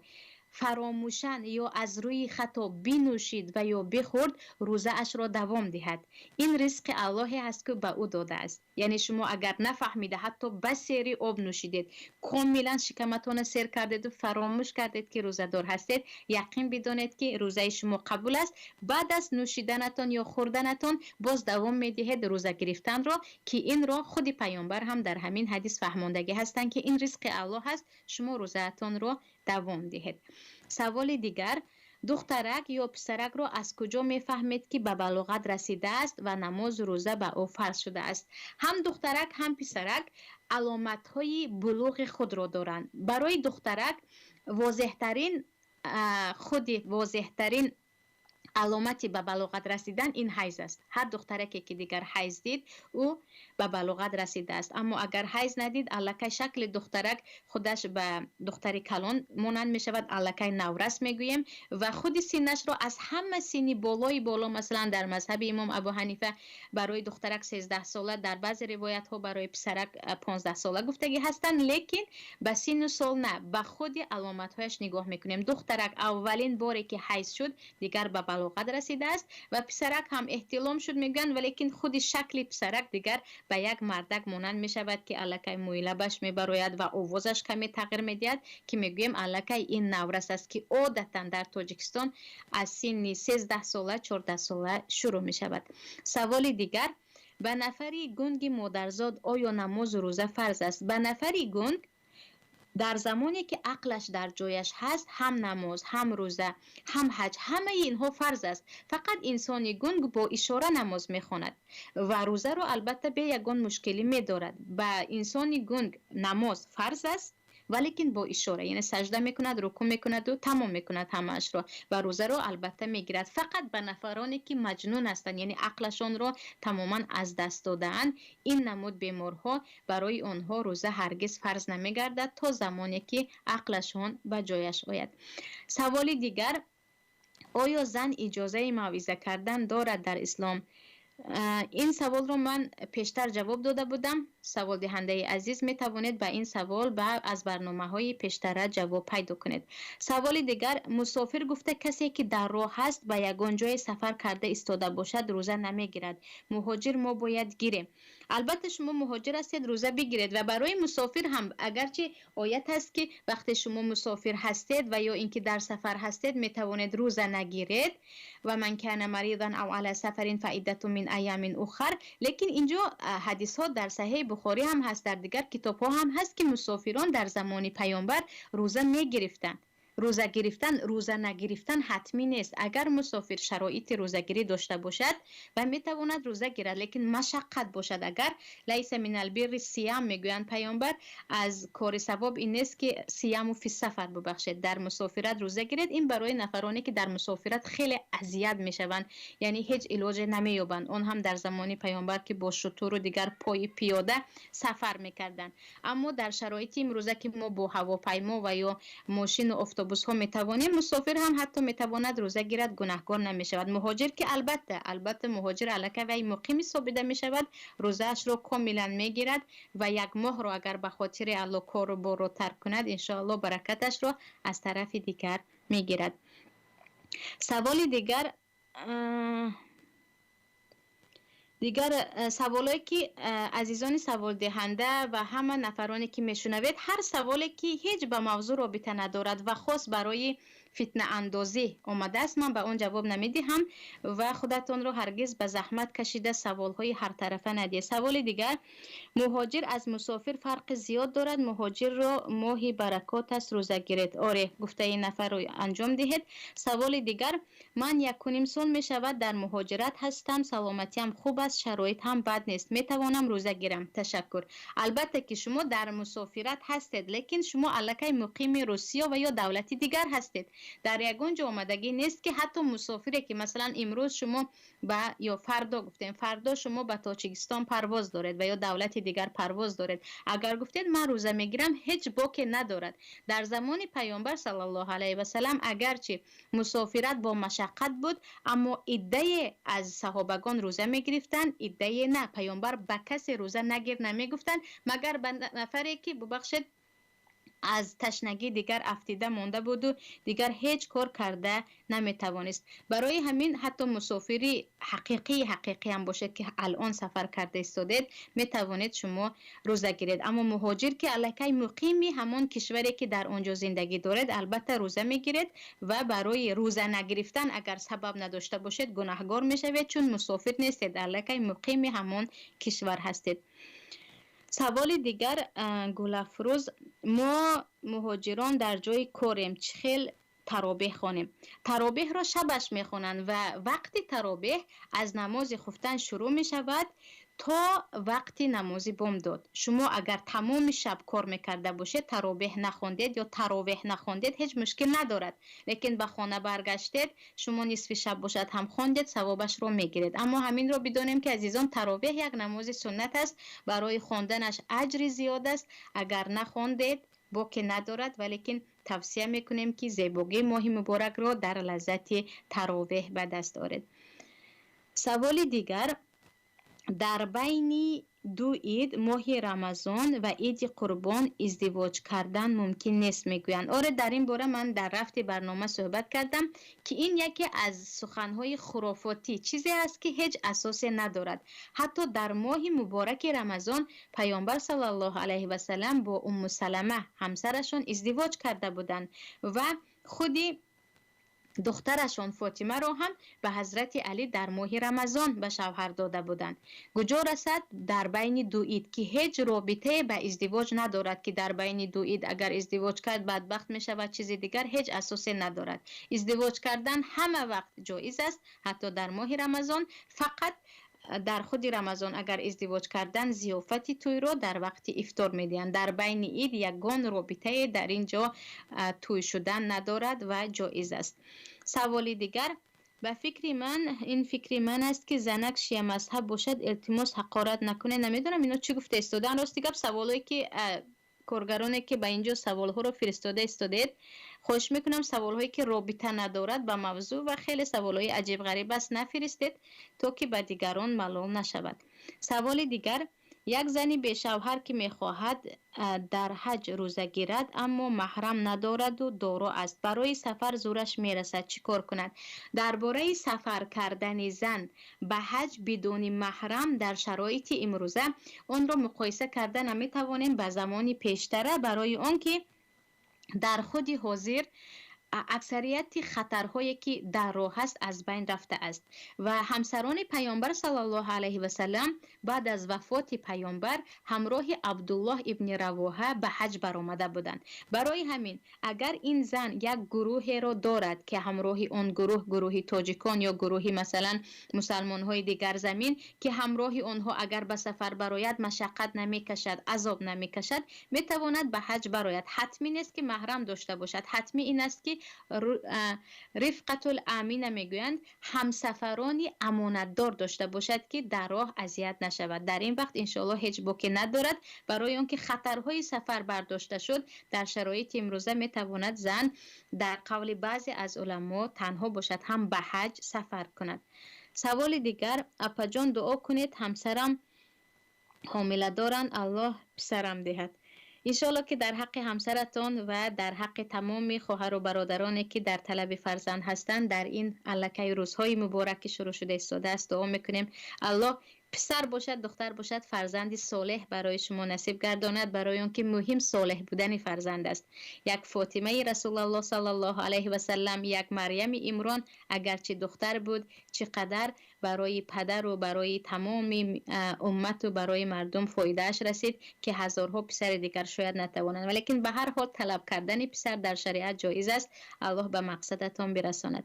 фаромӯшан ё аз рӯи хато бинӯшид ва ё бихӯрд, рӯзаашро давом диҳад, ин ризқи Аллоҳе аст, ки ба ӯ додааст. Яъне шумо агар нафаҳмида ҳатто ба сери об нӯшидед, комилан шикаматона сер кардеду фаромӯш кардед, ки рӯзадор ҳастед, яқин бидонед, ки рӯзаи шумо қабул аст. Баъд аз нӯшиданатон ё хӯрданатон боз давом медиҳед рӯза гирифтанро, ки инро худи паёмбар ҳам дар ҳамин ҳадис фаҳмондагӣ ҳастанд, ки ин ризқи Аллоҳ аст, шумо рӯзаатонро давом диҳед. Саволи дигар: духтарак ё писаракро аз куҷо мефаҳмед, ки ба балоғат расидааст ва намозу рӯза ба ӯ фарз шудааст? Ҳам духтарак, ҳам писарак аломатҳои булуғи худро доранд. Барои духтарак возеҳтарин, худи возеҳтарин аломати ба балоғат расидан ин ҳайз аст. Ҳар духтараке ки дигар ҳайз дид, ӯ ба балоғат расидааст. Аммо агар ҳайз надид, аллакай шакли духтарак худаш ба духтари калон монанд мешавад, аллакай наврас мегӯем. Ва худи синнашро аз ҳама синни болои боло, масалан, дар мазҳаби имом Абу Ҳанифа барои духтарак 13 сола, дар баъзе ривоятҳо барои писарак 15 сола гуфтагӣ ҳастанд. Лекин ба синну сол на, ба худи аломатҳояш нигоҳ мекунем. Духтарак аввалин боре ки ҳайз шуд, дигар ба балоғат расидааст ва писарак ҳам эҳтилом шуд мегӯянд, валекин худи шакли писарак дигар ба як мардак монанд мешавад, ки аллакай мӯи лабаш мебарояд ва овозаш каме тағйир медиҳад, ки мегӯем, аллакай ин наврас аст, ки одатан дар Тоҷикистон аз синни 13 сола, 14 сола шурӯъ мешавад. Саволи дигар: ба нафари гунги модарзод оё намозу рӯза фарз аст? Ба нафари гунг дар замоне ки ақлаш дар ҷояш ҳаст, ҳам намоз, ҳам рӯза, ҳам ҳаҷ, ҳамаи инҳо фарз аст. Фақат инсони гунг бо ишора намоз мехонад ва рӯзаро албатта бе ягон мушкилӣ медорад. Ба инсони гунг намоз фарз аст, валекин бо ишора, яъне сажда мекунад, рукӯъ мекунаду тамом мекунад ҳамаашро ва рӯзаро албатта мегирад. Фақат ба нафароне ки маҷнун ҳастанд, яъне ақлашонро тамоман аз даст додаанд, ин намуд беморҳо, барои онҳо рӯза ҳаргиз фарз намегардад то замоне ки ақлашон ба ҷояш ояд. Саволи дигар: оё зан иҷозаи мавъиза кардан дорад дар ислом? Ин саволро ман пештар ҷавоб дода будам. Саволдиҳандаи азиз, метавонед ба ин савол аз барномаҳои пештара ҷавоб пайдо кунед. Саволи дигар: мусофир гуфта касе ки дар роҳ ҳаст, ба ягон ҷое сафар карда истода бошад, рӯза намегирад. Муҳоҷир мо бояд гирем. Албатта, шумо муҳоҷир ҳастед, рӯза бигиред. Ва барои мусофир ҳам агарчи оят ҳаст, ки вақте шумо мусофир ҳастед ва ё инки дар сафар ҳастед, метавонед рӯза нагиред: ва ман кана маридан ав ала сафарин фаиддатун мин айямин ухар. Лекин инҷо ҳадисҳо дар Саҳеҳи Бухорӣ ҳам ҳаст, дар дигар китобҳо ҳам ҳаст, ки мусофирон дар замони паёмбар рӯза мегирифтанд. Рӯза гирифтан, рӯза нагирифтан ҳатмӣ нест. Агар мусофир шароити рӯзагирӣ дошта бошад ва метавонад рӯза гирад, лекин машаққат бошад агар, лайса минал бирри сиям, мегӯянд паёмбар, аз кори савоб ин нест ки сияму фи сафар, бубахшед, дар мусофират рӯза гиред. Ин барои нафароне ки дар мусофират хеле азият мешаванд, яъне ҳеҷ илоҷе намеёбанд. Он ҳам дар замони паёмбар, ки бо шутуру дигар пои пиёда сафар мекарданд. Аммо дар шароити имрӯза, ки мо бо ҳавопаймо ва ё мошину автобусҳо метавонем, мусофир ҳам ҳатто метавонад рӯза гирад, гунаҳкор намешавад. Муҳоҷир ки албатта муҳоҷир аллакай вай муқим ҳисобида мешавад, рӯзаашро комилан мегирад ва як моҳро агар ба хотири Аллоҳ кору борро тарк кунад, иншоаллоҳ, баракаташро аз тарафи дигар мегирад. Саволи дигар, саволое ки азизони саволдиҳанда ва ҳама нафароне ки мешунавед, ҳар саволе ки ҳеҷ ба мавзӯъ робита надорад ва хос барои фитнаандозӣ омадааст, ман ба он ҷавоб намедиҳам ва худатонро ҳаргиз ба заҳмат кашида саволҳои ҳартарафа надиҳед. Саволи дигар: муҳоҷир аз мусофир фарқи зиёд дорад. Муҳоҷирро моҳи баракот аст, рӯза гиред. Оре, гуфтаи нафарро анҷом диҳед. Саволи дигар: ман 1,5 сол мешавад дар муҳоҷират ҳастам, саломатиам хуб аст, шароит ҳам бад нест, метавонам рӯза гирам? Ташаккур. Албатта ки шумо дар мусофират ҳастед, лекин шумо аллакай муқими Русия ва ё давлати дигар ҳастед. Дар ягон ҷо омадагӣ нест, ки ҳатто мусофире ки масалан имрӯз шумо ба ё фардо, гуфтем, фардо шумо ба Тоҷикистон парвоз доред ва ё давлати дигар парвоз доред, агар гуфтед ман рӯза мегирам, ҳеҷ боке надорад. Дар замони паёмбар саллаллоҳу алайҳи васалам агарчи мусофират бо машаққат буд, аммо иддае аз саҳобагон рӯза мегирифтанд, иддае на. Паёмбар ба касе рӯза нагир намегуфтанд, магар ба нафаре ки, бубахшед, аз ташнагӣ дигар афтида монда буду дигар ҳеҷ кор карда наметавонист. Барои ҳамин ҳатто мусофири ҳақиқии ҳақиқӣ ҳам бошед, ки алон сафар карда истодед, метавонед шумо рӯза гиред. Аммо муҳоҷир ки аллакай муқими ҳамон кишваре ки дар он ҷо зиндагӣ доред, албатта рӯза мегиред ва барои рӯза нагирифтан агар сабаб надошта бошед, гунаҳгор мешавед, чун мусофир нестед, аллакай муқими ҳамон кишвар ҳастед. Саволи дигар, Гулафрӯз: мо муҳоҷирон дар ҷои корем, чӣ хел таробеҳ хонем? Таробеҳро шабаш мехонанд ва вақти таробеҳ аз намози хуфтан шурӯъ мешавад то вақти намози бомдод. Шумо агар тамоми шаб кор мекарда бошед, таробеҳ нахондед ё таровеҳ нахондед, ҳеҷ мушкил надорад. Лекин ба хона баргаштед, шумо нисфи шаб бошад ҳам хондед, савобашро мегиред. Аммо ҳаминро бидонем ки, азизон, таровеҳ як намози суннат аст, барои хонданаш аҷри зиёд аст. Агар нахондед, боке надорад, валекин тавсия мекунем, ки зебогии моҳи муборакро дар лаззати таровеҳ ба даст оред. Саволи дигар: дар байни ду ид, моҳи Рамазон ва Иди Қурбон, издивоҷ кардан мумкин нест, мегӯянд. Оре, дар ин бора ман дар рафти барнома суҳбат кардам, ки ин яке аз суханҳои хурофотӣ чизе аст, ки ҳеҷ асосе надорад. Ҳатто дар моҳи мубораки Рамазон паёмбар саллаллоҳу алайҳи васалам бо Умму Салама ҳамсарашон издивоҷ карда буданд ва худи духтарашон Фотимаро ҳам ба ҳазрати Алӣ дар моҳи Рамазон ба шавҳар дода буданд. Куҷо расад дар байни ду ид, ки ҳеҷ робитае ба издивоҷ надорад, ки дар байни ду ид агар издивоҷ кард, бадбахт мешавад, чизи дигар ҳеҷ асосе надорад. Издивоҷ кардан ҳама вақт ҷоиз аст, ҳатто дар моҳи Рамазон. Фақат дар худи Рамазон агар издивоҷ кардан, зиёфати тӯйро дар вақти ифтор медиҳанд. Дар байни ид ягон робитае дар ин ҷо тӯй шудан надорад ва ҷоиз аст. Саволи дигар: ба фикри ман, ин фикри ман аст, ки занак шия мазҳаб бошад, илтимос, ҳақорат накунед. Намедонам, ино чӣ гуфта истодаанд. Рости гап, саволое ки коргароне ки ба инҷо саволҳоро фиристода истодед, хоҳиш мекунам, саволҳое ки робита надорад ба мавзӯъ ва хеле саволҳои аҷиб ғариб аст, нафиристед, то ки ба дигарон малол нашавад. Саволи дигар: Як зани бешавҳар, ки мехоҳад дар ҳаҷ рӯза гирад, аммо маҳрам надораду доро аст, барои сафар зӯраш мерасад, чӣ кор кунад? Дар бораи сафар кардани зан ба ҳаҷ бидуни маҳрам дар шароити имрӯза онро муқоиса карда наметавонем ба замони пештара, барои он ки дар худи ҳозир аксарияти хатарҳое, ки дар роҳ ҳаст, аз байн рафтааст ва ҳамсарони Паёмбар саллаллоҳу алайҳи васалам баъд аз вафоти Паёмбар ҳамроҳи Абдуллоҳ ибни Равоҳа ба ҳаҷ баромада буданд. Барои ҳамин, агар ин зан як гурӯҳеро дорад, ки ҳамроҳи он гурӯҳ, гурӯҳи тоҷикон ё гурӯҳи, масалан, мусалмонҳои дигар замин, ки ҳамроҳи онҳо агар ба сафар барояд, машаққат намекашад, азоб намекашад, метавонад ба ҳаҷ барояд. Ҳатмӣ нест, ки маҳрам дошта бошад. Ҳатмӣ ин аст, ки рифқатул амина мегӯянд, ҳамсафарони амонатдор дошта бошад, ки дар роҳ азият нашавад. Дар ин вақт, иншоаллоҳ, ҳеҷ боке надорад, барои он ки хатарҳои сафар бардошта шуд. Дар шароити имрӯза метавонад зан, дар қавли баъзе аз уламо, танҳо бошад ҳам ба ҳаҷ сафар кунад. Саволи дигар: апаҷон, дуо кунед, ҳамсарам ҳомила доранд, Аллоҳ писарам диҳад. Иншоалло, ки дар ҳаққи ҳамсаратон ва дар ҳаққи тамоми хоҳару бародароне, ки дар талаби фарзанд ҳастанд, дар ин аллакай рӯзҳои муборак, ки шурӯъ шуда истодааст, дуо мекунем, Аллоҳ писар бошад, духтар бошад, фарзанди солеҳ барои шумо насиб гардонад, барои он ки муҳим солеҳ будани фарзанд аст. Як Фотимаи Расулаллоҳ саллаллоҳу алайҳи васаллам, як Марьями Имрон, агарчи духтар буд, чӣ қадар барои падару барои тамоми уммату барои мардум фоидааш расид, ки ҳазорҳо писари дигар шояд натавонанд. Валекин ба ҳар ҳол талаб кардани писар дар шариат ҷоиз аст. Аллоҳ ба мақсадатон бирасонад.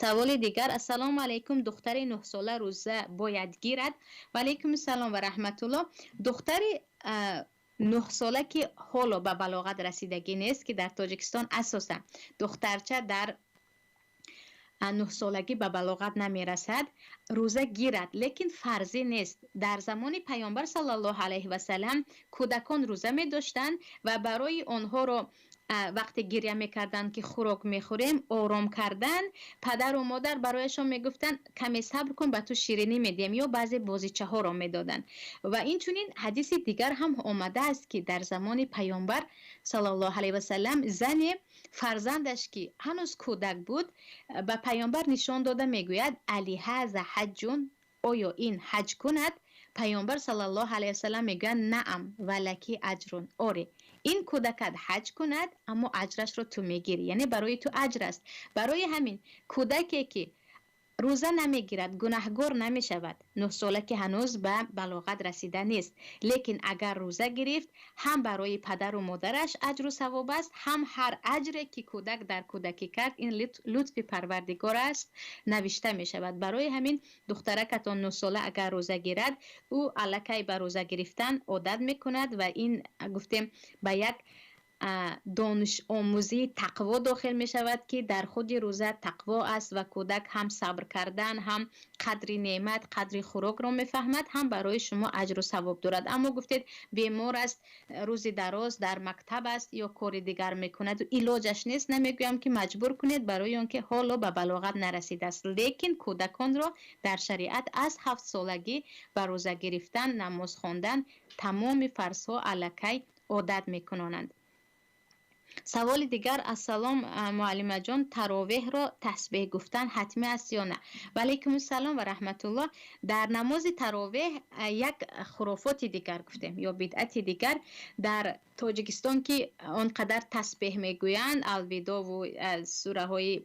Саволи дигар: ассалому алайкум, духтари 9-сола рӯза бояд гирад? Ва алайкум ассалом ва раҳматуллоҳ. Духтари 9-сола, ки ҳоло ба балоғат расидагӣ нест, ки дар Тоҷикистон асосан духтарча дар 9-солагӣ ба балоғат намерасад, рӯза гирад, лекин фарзӣ нест. Дар замони Паёмбар саллаллоҳу алайҳи васалам кӯдакон рӯза медоштанд ва барои онҳоро вақте гиря мекарданд, ки хӯрок мехӯрем, ором кардан, падару модар барояшон мегуфтанд: каме сабр кун, ба ту ширинӣ медиҳем, ё баъзе бозичаҳоро медоданд. Ва инчунин ҳадиси дигар ҳам омадааст, ки дар замони Паёмбар саллаллоҳу алайҳи васалам зане фарзандаш, ки ҳанӯз кӯдак буд, ба Паёмбар нишон дода мегӯяд: алиҳаза ҳаҷҷун, оё ин ҳаҷ кунад? Паёмбар саллаллоҳу алайҳи васалам мегӯянд: наам валаки аҷрун, оре, ин кӯдакат ҳаҷ кунад, аммо аҷрашро ту мегирӣ, яъне барои ту аҷр аст. Барои ҳамин, кӯдаке, ки рӯза намегирад, гунаҳгор намешавад, 9-сола, ки ҳанӯз ба балоғат расида нест, лекин агар рӯза гирифт, ҳам барои падару модараш аҷру савоб аст, ҳам ҳар аҷре, ки кӯдак дар кӯдакӣ кард, ин лутфи Парвардигор аст, навишта мешавад. Барои ҳамин, духтаракатон 9-сола агар рӯза гирад, ӯ аллакай ба рӯза гирифтан одат мекунад ва ин, гуфтем, ба як донишомӯзии тақво дохил мешавад, ки дар худи рӯза тақво аст ва кӯдак ҳам сабр кардан, ҳам қадри неъмат, қадри хӯрокро мефаҳмад, ҳам барои шумо аҷру савоб дорад. Аммо гуфтед, бемор аст, рӯзи дароз дар мактаб аст ё кори дигар мекунад, илоҷаш нест, намегӯям, ки маҷбур кунед, барои он ки ҳоло ба балоғат нарасидааст. Лекин кӯдаконро дар шариат аз 7-солагӣ ба рӯза гирифтан, намоз хондан, тамоми фарзҳо аллакай одат мекунонанд. Саволи дигар: ассалом, муаллимаҷон, таровеҳро тасбеҳ гуфтан ҳатмӣ аст ё на? Ва алайкум ассалом ва раҳматуллоҳ. Дар намози таровеҳ як хурофоти дигар, гуфтем, ё бидъати дигар дар Тоҷикистон, ки он қадар тасбеҳ мегӯянд, алвидову сураҳои,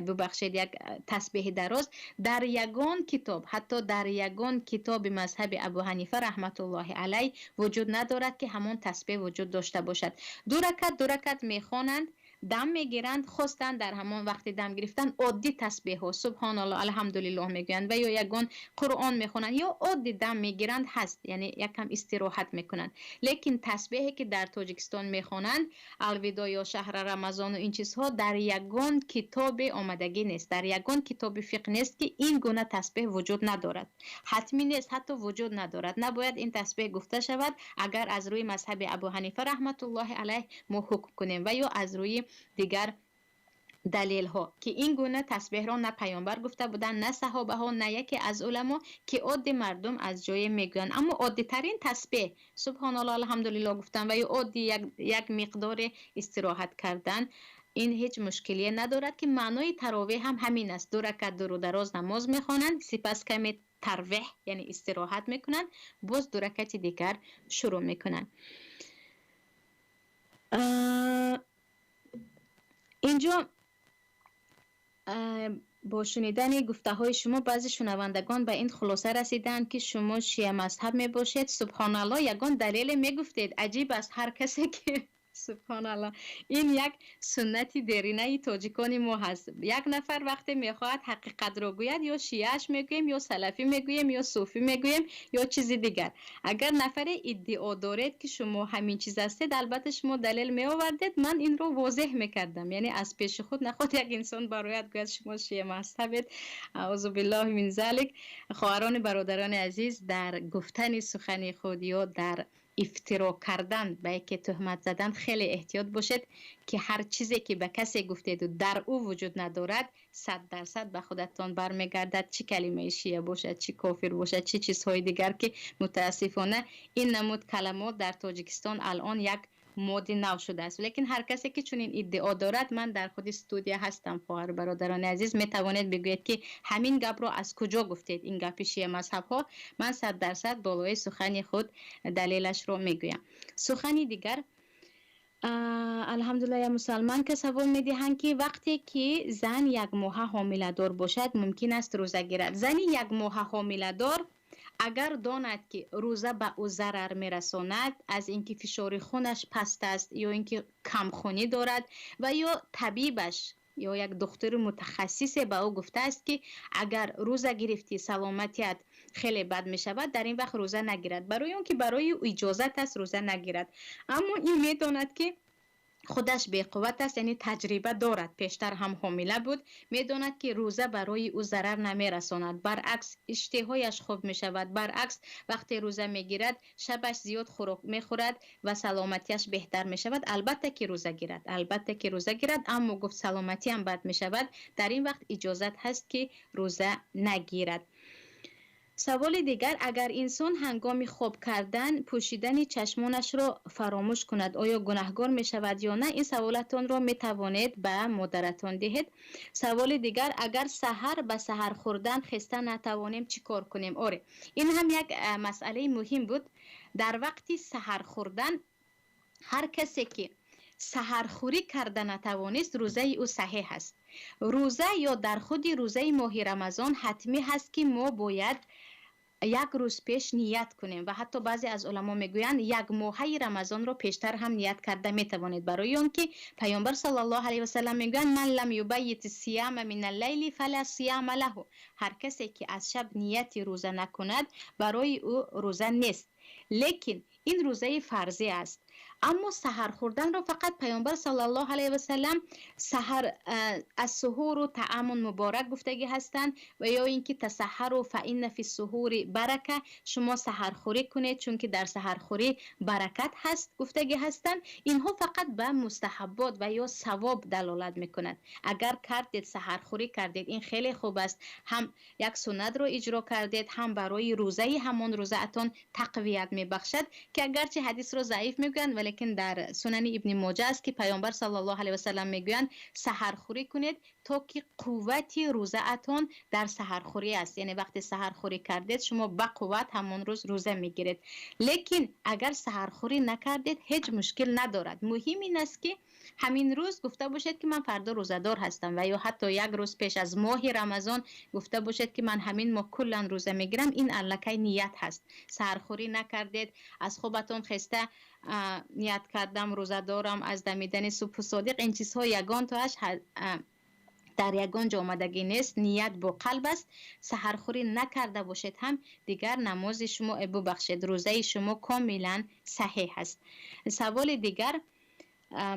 бубахшед, як тасбеҳи дароз, дар ягон китоб, ҳатто дар ягон китоби мазҳаби Абу Ҳанифа раҳматуллоҳи алайҳ вуҷуд надорад, ки ҳамон тасбеҳ вуҷуд дошта бошад. Ду ракат, ду ракат мехонанд, дам мегиранд, хостанд, дар ҳамон вақти дам гирифтан оддӣ тасбеҳҳо, субҳоналлоҳ, алҳамдулиллоҳ мегӯянд ва ё ягон Қуръон мехонанд, ё оддӣ дам мегиранд, ҳаст, яъне якам истироҳат мекунанд. Лекин тасбеҳе, ки дар Тоҷикистон мехонанд, алвидо ё шаҳра Рамазону ин чизҳо, дар ягон китобе омадагӣ нест, дар ягон китоби фиқҳ нест, ки ин гуна тасбеҳ вуҷуд надорад. Ҳатмӣ нест, ҳатто вуҷуд надорад, набояд ин тасбеҳ гуфта шавад, агар аз рӯи мазҳаби Абу Ҳанифа раҳматуллоҳи алайҳ мо ҳукм кунем ва ё аз рӯи дигар. Далелҳо ки ин гуна тасбеҳро на паёмбар гуфта буданд, на саҳобаҳо, на яке аз уламо, ки оддӣ мардум аз ҷое мегӯянд. Аммо оддитарин тасбеҳ субҳоналлоҳ, алҳамдулиллоҳ гуфтан ва ё оддӣ як миқдори истироҳат кардан, ин ҳеҷ мушкилие надорад, ки маънои таровеҳ ҳам ҳамин аст. 2 ракат дуру дароз намоз мехонанд, сипас каме тарвеҳ, яъне истироҳат мекунанд, боз 2 ракати дигар шурӯъ мекунанд. Инҷо бо шунидани гуфтаҳои шумо баъзе шунавандагон ба ин хулоса расиданд, ки шумо шиа мазҳаб мебошед. Субҳоналлоҳ, ягон далеле мегуфтед. Аҷиб аст, ҳар касе ки субҳоналлоҳ, ин як суннати деринаи тоҷикони мо ҳаст. Як нафар вақте мехоҳад ҳақиқатро гӯяд, ё шиааш мегӯем, ё салафӣ мегӯем, ё суфӣ мегӯем, ё чизи дигар. Агар нафаре иддао доред, ки шумо ҳамин чиз ҳастед, албатта шумо далел меовардед, ман инро возеҳ мекардам. Яъне аз пеши худ наход як инсон барояд гӯяд шумо шиа мазҳабед. Аузу биллоҳи мин залик. Хоҳарони бародарони азиз, дар гуфтани сухани худ ё дар ифтиро кардан, ба яке туҳмат задан хеле эҳтиёт бошед, ки ҳар чизе ки ба касе гуфтеду дар ӯ вуҷуд надорад, 100% ба худатон бармегардад, чӣ калимаи шия бошад, чӣ кофир бошад, чӣ чизҳои дигар, ки мутаассифона ин намуд каламот дар Тоҷикистон алон як моди нав шудааст. Лекин ҳар касе ки чунин иддао дорад, ман дар худи студия ҳастам, хоҳару бародарони азиз, метавонед бигӯед, ки ҳамин гапро аз куҷо гуфтед, ин гапи шия мазҳабҳо. Ман 100% болои сухани худ далелашро мегӯям. Сухани дигар, алҳамдулилла, я мусалман ка савол медиҳанд, ки вақте ки зан як моҳа ҳомиладор бошад, мумкин аст рӯза гирад? Зани як моҳа ҳомиладор агар донад, ки рӯза ба ӯ зарар мерасонад, аз инки фишори хунаш паст аст ё инки камхунӣ дорад ва ё табибаш ё як духтури мутахассисе ба ӯ гуфтааст, ки агар рӯза гирифтӣ, саломатият хеле бад мешавад, дар ин вақт рӯза нагирад, барои он ки барои ӯ иҷозат аст рӯза нагирад. Аммо ин медонад, ки худаш беқувват аст, яъне таҷриба дорад, пештар ҳам ҳомила буд, медонад, ки рӯза барои ӯ зарар намерасонад, баръакс иштиҳояш хуб мешавад, баръакс вақте рӯза мегирад, шабаш зиёд хӯрок мехӯрад ва саломатиаш беҳтар мешавад, албатта ки рӯза гирад, албатта ки рӯза гирад. Аммо гуфт саломатиам бад мешавад, дар ин вақт иҷозат ҳаст, ки рӯза нагирад. Саволи дигар: агар инсон ҳангоми хоб кардан пӯшидани чашмонашро фаромӯш кунад, оё гунаҳгор мешавад ё на? Ин саволатонро метавонед ба модаратон диҳед. Саволи дигар: агар саҳар ба саҳар хӯрдан хеста натавонем, чӣ кор кунем? Оре, ин ҳам як масъалаи муҳим буд. Дар вақти саҳар хӯрдан ҳар касе ки саҳархӯрӣ карда натавонист, рӯзаи ӯ саҳеҳ аст. Рӯза ё дар худи рӯзаи моҳи Рамазон ҳатмӣ ҳаст, ки мо бояд як рӯз пеш ният кунем ва ҳатто баъзе аз уламо мегӯянд, як моҳаи Рамазонро пештар ҳам ният карда метавонед, барои он ки паёмбар саллаллоҳу алайҳи васаллам мегӯянд: ман лам юбайит сияма мин аллайли фала сияма лаҳу. Ҳар касе ки аз шаб нияти рӯза накунад, барои ӯ рӯза нест. Лекин ин рӯзаи фарзӣ аст. Аммо саҳар хӯрданро фақат паёмбар саллаллоҳу алайҳи васаллам саҳар ас-суҳуру таъамун муборак гуфтагӣ ҳастанд ва ё ин ки тасаҳару фа инна фи суҳури барака, шумо саҳархӯрӣ кунед, чунки дар саҳархӯрӣ баракат ҳаст гуфтагӣ ҳастанд. Инҳо фақат ба мустаҳаббот ва ё савоб далолат мекунад. Агар кардед, саҳархӯрӣ кардед, ин хеле хуб аст, ҳам як суннатро иҷро кардед, ҳам барои рӯзаи ҳамон рӯзаатон тақвият мебахшад, ки агарчи ҳадисро заиф мегӯянд, валекин дар сунани ибни Моҷа аст, ки паёмбар саллаллоҳу алайҳи васаллам мегӯянд: саҳархӯрӣ кунед, то ки қуввати рӯзаатон дар саҳархӯрӣ аст. Яъне вақте саҳархӯрӣ кардед, шумо ба қувват ҳамон рӯз рӯза мегиред. Лекин агар саҳархӯрӣ накардед, ҳеҷ мушкил надорад. Муҳим ин аст, ки ҳамин рӯз гуфта бошед, ки ман фардо рӯзадор ҳастам ва ё ҳатто як рӯз пеш аз моҳи Рамазон гуфта бошед, ки ман ҳамин моҳ куллан рӯза мегирам. Ин аллакай ният ҳаст. Саҳархӯрӣ накардед, аз хобатон хеста ният кардам рӯза дорам аз дамидани субҳу содиқ, ин чизҳо ягон тоаш дар ягон ҷо омадагӣ нест. Ният бо қалб аст. Саҳархӯрӣ накарда бошед ҳам, дигар намози шумо, бубахшед, рӯзаи шумо комилан саҳеҳ аст. Саволи дигар.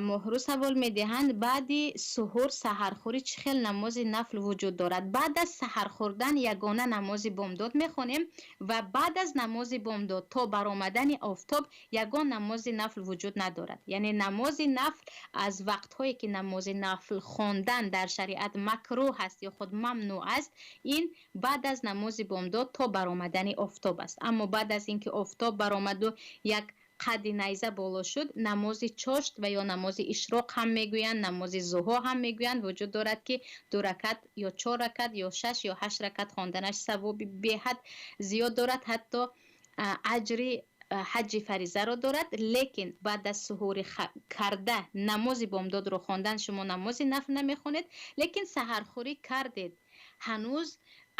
Моҳрӯ савол медиҳанд: баъди суҳур, саҳархӯрӣ чӣ хел намози нафл вуҷуд дорад? Баъд аз саҳар хӯрдан ягона намози бомдод мехонем ва баъд аз намози бомдод то баромадани офтоб ягон намози нафл вуҷуд надорад. Яъне намози нафл аз вақтҳое ки намози нафл хондан дар шариат макрӯҳ аст ё худ мамнӯъ аст, ин баъд аз намози бомдод то баромадани офтоб аст. Аммо баъд аз инки офтоб баромаду як қадди найза боло шуд, намози чошт ва ё намози ишроқ ҳам мегӯянд, намози зуҳо ҳам мегӯянд, вуҷуд дорад, ки 2 ракат ё 4 ракат ё 6 ё 8 ракат хонданаш савоби беҳад зиёд дорад, ҳатто аҷри ҳаҷҷи фаризаро дорад. Лекин баъд аз суҳури карда намози бомдодро хондан шумо намози нафл намехонед, лекин саҳархӯрӣ кардед, ҳанӯз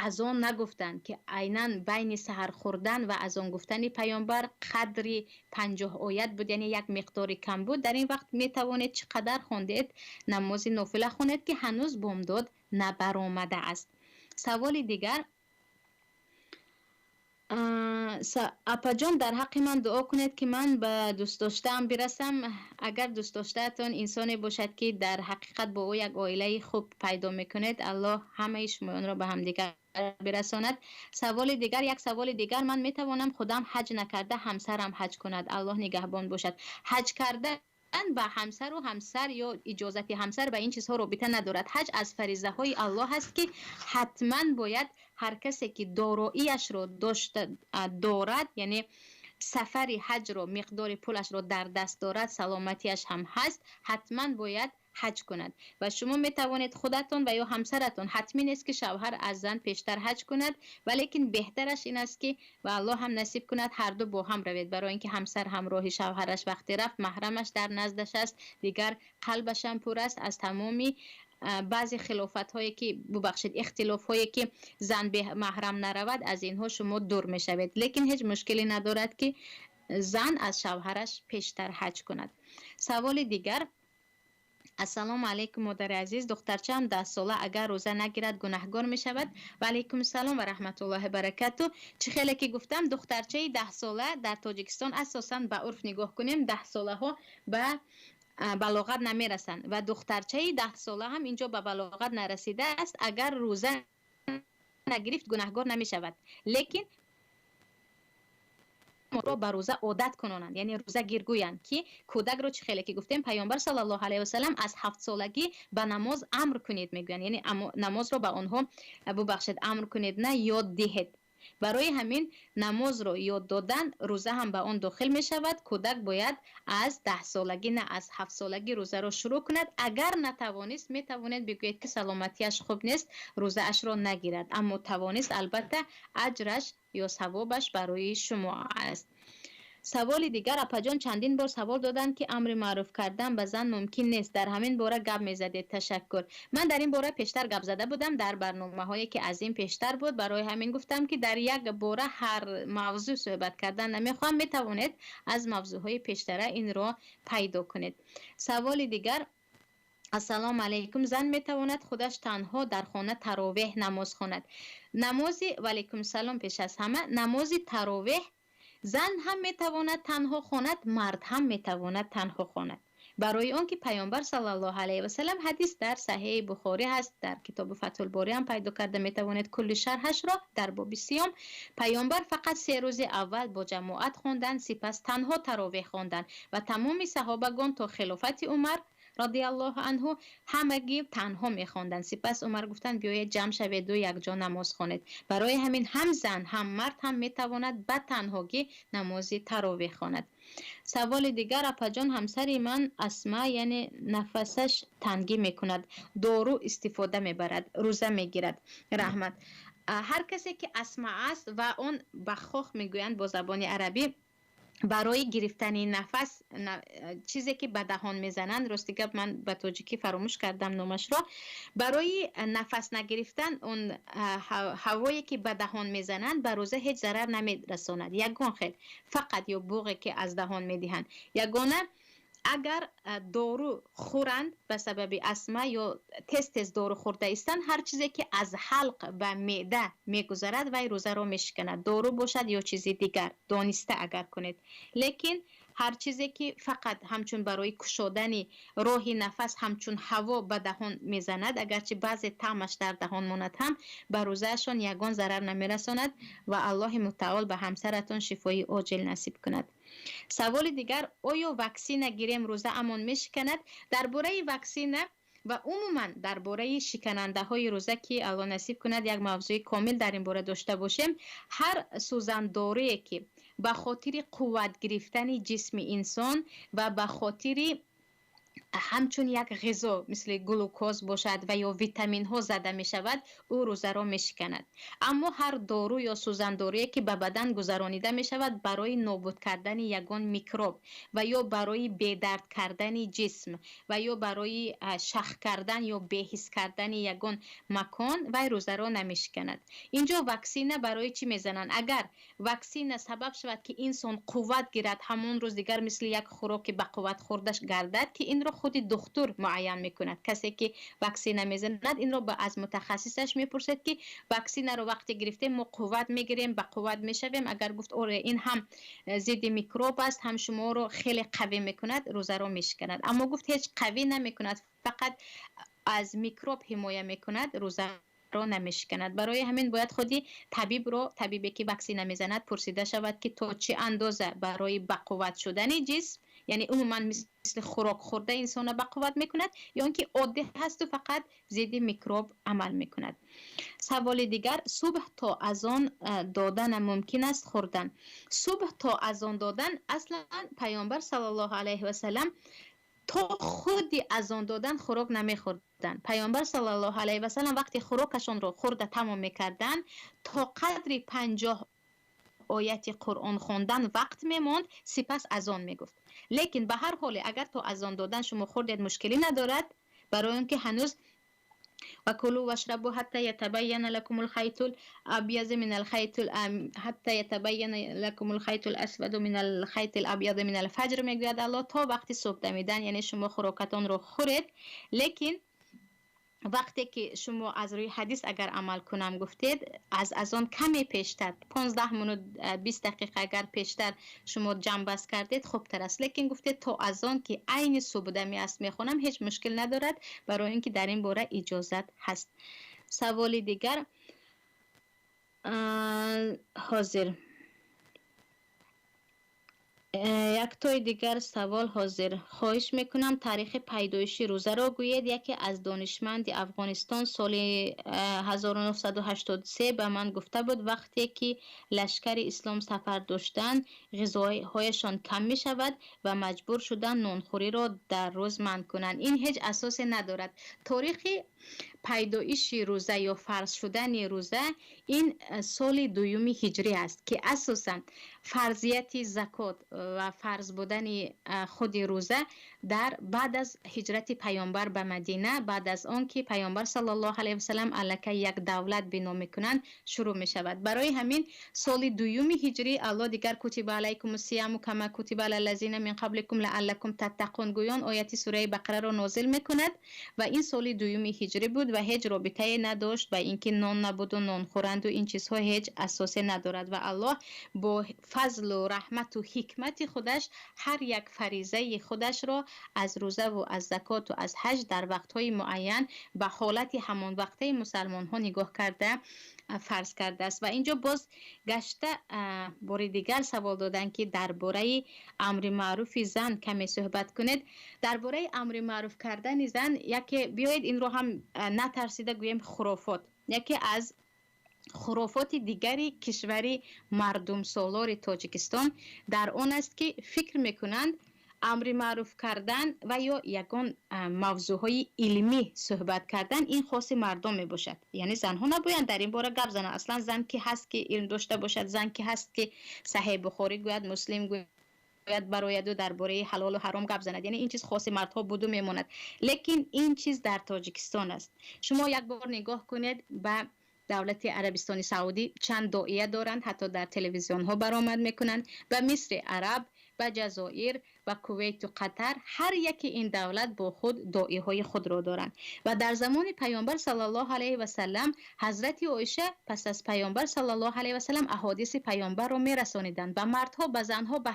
азон нагуфтанд, ки айнан байни саҳар хӯрдан ва азон гуфтани паёмбар қадри 50 оят буд, яъне як миқдори кам буд. Дар ин вақт метавонед чӣ қадар хондед намози нофила хонед, ки ҳанӯз бомдод набаромада аст. Саволи дигар: апаҷон, дар ҳаққи ман дуо кунед, ки ман ба дӯстдоштаам бирасам. Агар дӯстдоштаатон инсоне бошад, ки дар ҳақиқат бо ӯ як оилаи хуб пайдо мекунед, Аллоҳ ҳамаи шумоёнро ба ҳамдигар бирасонад. Саволи дигар, як саволи дигар: ман метавонам худам ҳаҷ накарда ҳамсарам ҳаҷ кунад? Аллоҳ нигаҳбон бошад. Ҳаҷ карда ба ҳамсару ҳамсар ё иҷозати ҳамсар ба ин чизҳо робита надорад. Ҳаҷ аз фаризаҳои Аллоҳ аст, ки ҳатман бояд ҳар касе ки дороияшро дошта дорад, яъне сафари ҳаҷро, миқдори пулашро дар даст дорад, саломатиаш ҳам ҳаст, ҳатман бояд ҳаҷ кунад. Ва шумо метавонед худатон ва ё ҳамсаратон, ҳатмӣ нест ки шавҳар аз зан пештар ҳаҷ кунад, валекин беҳтараш ин аст, ки ва Аллоҳ ҳам насиб кунад, ҳар ду бо ҳам равед, барои инки ҳамсар ҳамроҳи шавҳараш вақте рафт, маҳрамаш дар наздаш аст, дигар қалбаш ҳам пур аст аз тамоми баъзе хилофатҳое ки, бубахшед, ихтилофҳое ки зан бе маҳрам наравад, аз инҳо шумо дур мешавед. Лекин ҳеҷ мушкиле надорад, ки зан аз шавҳараш пештар ҳаҷ кунад. Саволи дигар: ассалому алайкум, модари азиз, духтарчаам 10 сола, агар рӯза нагирад, гунаҳгор мешавад? Ва алайкум салом ва раҳматуллоҳи баракату. Чӣ хеле ки гуфтам, духтарчаи 10 сола дар Тоҷикистон асосан ба урф нигоҳ кунем, 10 солаҳо ба балоғат намерасанд ва духтарчаи 10 сола ҳам инҷо ба балоғат нарасидааст. Агар рӯза нагирифт, гунаҳгор намешавад, лекин ро ба рӯза одат кунонанд, яъне рӯза гиргӯянд, ки кӯдакро, чӣ хеле ки гуфтем, паёмбар саллаллоҳу алайҳи васаллам аз 7 солагӣ ба намоз амр кунед мегӯянд, яъне намозро ба онҳо, бубахшед, амр кунед, на ёд диҳед. Барои ҳамин намозро ёд додан, рӯза ҳам ба он дохил мешавад. Кӯдак бояд аз 10 солагӣ, на аз 7 солагӣ рӯзаро шурӯъ кунад. Агар натавонист, метавонед бигӯед, ки саломатиаш хуб нест, рӯзаашро нагирад, аммо тавонист, албатта аҷраш ё савобаш барои шумо аст. Саволи дигар: апаҷон, чандин бор савол доданд, ки амри маъруф кардан ба зан мумкин нест, дар ҳамин бора гап мезадед, ташаккур. Ман дар ин бора пештар гап зада будам дар барномаҳое ки аз ин пештар буд. Барои ҳамин гуфтам, ки дар як бора ҳар мавзӯъ суҳбат кардан намехоҳам. Метавонед аз мавзӯъҳои пештара инро пайдо кунед. Саволи дигар: ассалому алайкум, зан метавонад худаш танҳо дар хона таровеҳ намоз хонад? Намози, ваалайкум салом, пеш аз ҳама намози таровеҳ зан ҳам метавонад танҳо хонад, мард ҳам метавонад танҳо хонад, барои он ки паёмбар саллаллоҳу алайҳи васаллам, ҳадис дар Саҳеҳи Бухорӣ ҳаст, дар китоби Фатҳулборӣ ҳам пайдо карда метавонед кулли шарҳашро дар боби сиём, паёмбар фақат 3 рӯзи аввал бо ҷамоат хонданд, сипас танҳо таровеҳ хонданд ва тамоми саҳобагон то хилофати Умар радиаллоҳу анҳу ҳамагӣ танҳо мехонданд. Сипас Умар гуфтанд: биёед, ҷамъ шаведу якҷо намоз хонед. Барои ҳамин ҳам зан, ҳам мард ҳам метавонад ба танҳогӣ намози таровеҳ хонад. Саволи дигар: апаҷон, ҳамсари ман астма, яъне нафасаш тангӣ мекунад, дору истифода мебарад, рӯза мегирад? Раҳмат. Ҳар касе ки астма аст ва он бахох мегӯянд бо забони арабӣ, барои гирифтани нафас чизе ки ба даҳон мезананд, рости гап, ман ба тоҷикӣ фаромӯш кардам номашро, барои нафас нагирифтан он ҳавое ки ба даҳон мезананд, ба рӯза ҳеҷ зарар намерасонад ягон хел, фақат ё буғе ки аз даҳон медиҳанд, ягона. Агар дору хӯранд ба сабаби астма ё тез тез дору хӯрда истанд, ҳар чизе ки аз ҳалқ ба меъда мегузарад, вай рӯзаро мешиканад, дору бошад ё чизи дигар, дониста агар кунед. Лекин ҳар чизе ки фақат ҳамчун барои кушодани роҳи нафас, ҳамчун ҳаво ба даҳон мезанад, агарчи баъзе таъмаш дар даҳон монад ҳам, ба рӯзаашон ягон зарар намерасонад. Ва Аллоҳи мутаол ба ҳамсаратон шифои оҷил насиб кунад. Саволи дигар: оё ваксина гирем, рӯза амон мешиканад? Дар бораи ваксина ва умуман дар бораи шиканандаҳои рӯза, ки Аллоҳ насиб кунад, як мавзӯи комил дар ин бора дошта бошем. Ҳар сӯзандорие ки ба хотири қувват гирифтани ҷисми инсон ва ба хотири ҳамчун як ғизо мисли глюкоз бошад ва ё витаминҳо зада мешавад, ӯ рӯзаро мешиканад. Аммо ҳар дору ё сӯзандорие ки ба бадан гузаронида мешавад барои нобуд кардани ягон микроб ва ё барои бедард кардани ҷисм ва ё барои шах кардан ё беҳис кардани ягон макон, вай рӯзаро намешиканад. Инҷо ваксина барои чӣ мезананд? Агар ваксина сабаб шавад, ки инсон қувват гирад, ҳамон рӯз дигар мисли як хӯроки ба қувват хӯрда гардад, ки инро худи духтур муайян мекунад. Касе ки ваксина мезанад, инро аз мутахассисаш мепурсад, ки ваксинаро вақте гирифтем, мо қувват мегирем, ба қувват мешавем. Агар гуфт: оре, ин ҳам зидди микроб аст, ҳам шуморо хеле қавӣ мекунад, рӯзаро мешиканад. Аммо гуфт, ҳеҷ қавӣ намекунад, фақат аз микроб ҳимоя мекунад, рӯза ро намешиканад. Барои ҳамин бояд худи табибро, табибе ки ваксина мезанад, пурсида шавад, ки то чӣ андоза барои бақувват шудани ҷисм, яъне умуман мисли хӯрок хӯрда инсонро бақувват мекунад, ё ин ки оддӣ ҳасту фақат зидди микроб амал мекунад. Саволи дигар: субҳ то азон додана мумкин аст хӯрдан? Субҳ то азон додан, аслан Паёмбар саллаллоҳу алайҳи васалам то худи азон додан хӯрок намехӯрданд. Паёмбар саллаллоҳу алайҳи васалам вақте хӯрокашонро хӯрда тамом мекарданд, то қадри 50 ояти Қуръон хондан вақт мемонд, сипас азон мегуфт. Лекин ба ҳар ҳоле, агар то азон додан шумо хӯрдед, мушкилӣ надорад, барои он ки ҳанӯз وكلوا واشربوا حتى يتبين لكم الخيط الأبيض من الخيط حتى يتبين لكم الخيط الأسود من الخيط الأبيض من الفجر мегӯяд Аллоҳ. То вақти субҳ дамидан, яъне шумо хӯрокатонро хӯред. Лекин вақте ки шумо аз рӯи ҳадис агар амал кунам гуфтед, аз азон каме пештар, 15 минут, 20 дақиқа агар пештар шумо ҷамъбаст кардед, хубтар аст. Лекин гуфтед, то азон ки айни субҳдамӣ аст мехонам, ҳеҷ мушкил надорад, барои ин ки дар ин бора иҷозат ҳаст. Саволи дигар ҳозир, яктои дигар савол ҳозир. Хоҳиш мекунам, таърихи пайдоиши рӯзаро гӯед. Яке аз донишманди Афғонистон соли 1983 ба ман гуфта буд, вақте ки лашкари ислом сафар доштанд, ғизоҳояшон кам мешавад ва маҷбур шуданд нонхӯриро дар рӯз манъ кунанд. Ин ҳеҷ асосе надорад. Торихи пайдоиши рӯза ё фарз шудани рӯза ин соли дуюми ҳиҷрӣ аст, ки асосан фарзияти закот ва фарз будани худи рӯза дар баъд аз ҳиҷрати Паёмбар ба Мадина, баъд аз он ки Паёмбар саллаллоҳу алайҳи васалам аллакай як давлат бино мекунанд, шурӯъ мешавад. Барои ҳамин соли дуюми ҳиҷрӣ Аллоҳ дигар كتب عليكم الصيام كما كتب على الذين من قبلكم لعلكم تتقون гӯён ояти сураи Бақараро нозил мекунад. Ва ин соли дуюми ҳиҷрӣ буд ва ҳеҷ робитае надошт ба ин ки нон набуду нон хӯранду, ин чизҳо ҳеҷ асосе надорад. Ва Аллоҳ бо фазлу раҳмату ҳикмати худаш ҳар як фаризаи худашро аз рӯзаву аз закоту аз ҳаҷ дар вақтҳои муайян ба ҳолати ҳамон вақтаи мусалмонҳо нигоҳ карда фарз кардааст. Ва инҷо боз гашта бори дигар савол доданд, ки дар бораи амри маъруфи зан каме суҳбат кунед. Дар бораи амри маъруф кардани зан, яке биёед инро ҳам натарсида гӯем, хурофот. Яке аз хурофоти дигари кишвари мардумсолори Тоҷикистон дар он аст, ки фикр мекунанд, амри маъруф кардан ва ё ягон мавзӯъҳои илмӣ суҳбат кардан ин хоси мардон мебошад, яъне занҳо набоянд дар ин бора гап зананд. Аслан зан ки ҳаст, ки илм дошта бошад? Зан ки ҳаст, ки Саҳеҳ Бухорӣ гӯяд, Муслим гӯяд, барояду дар бораи ҳалолу ҳаром гап занад? Яъне ин чиз хоси мардҳо буду мемонад. Лекин ин чиз дар Тоҷикистон аст. Шумо як бор нигоҳ кунед ба давлати Арабистони Саудӣ, чанд доия доранд, ҳатто дар телевизионҳо баромад мекунанд. Ба Мисри араб ба Ҷазоир, ба Кувейту Қатар, ҳар яке ин давлат бо худ доиҳои худро доранд. Ва дар замони Паёмбар саллаллоҳу алайҳи васаллам Ҳазрати Оиша пас аз Паёмбар саллаллоҳу алайҳи васаллам аҳодиси Паёмбарро мерасониданд ба мардҳо, ба занҳо, ба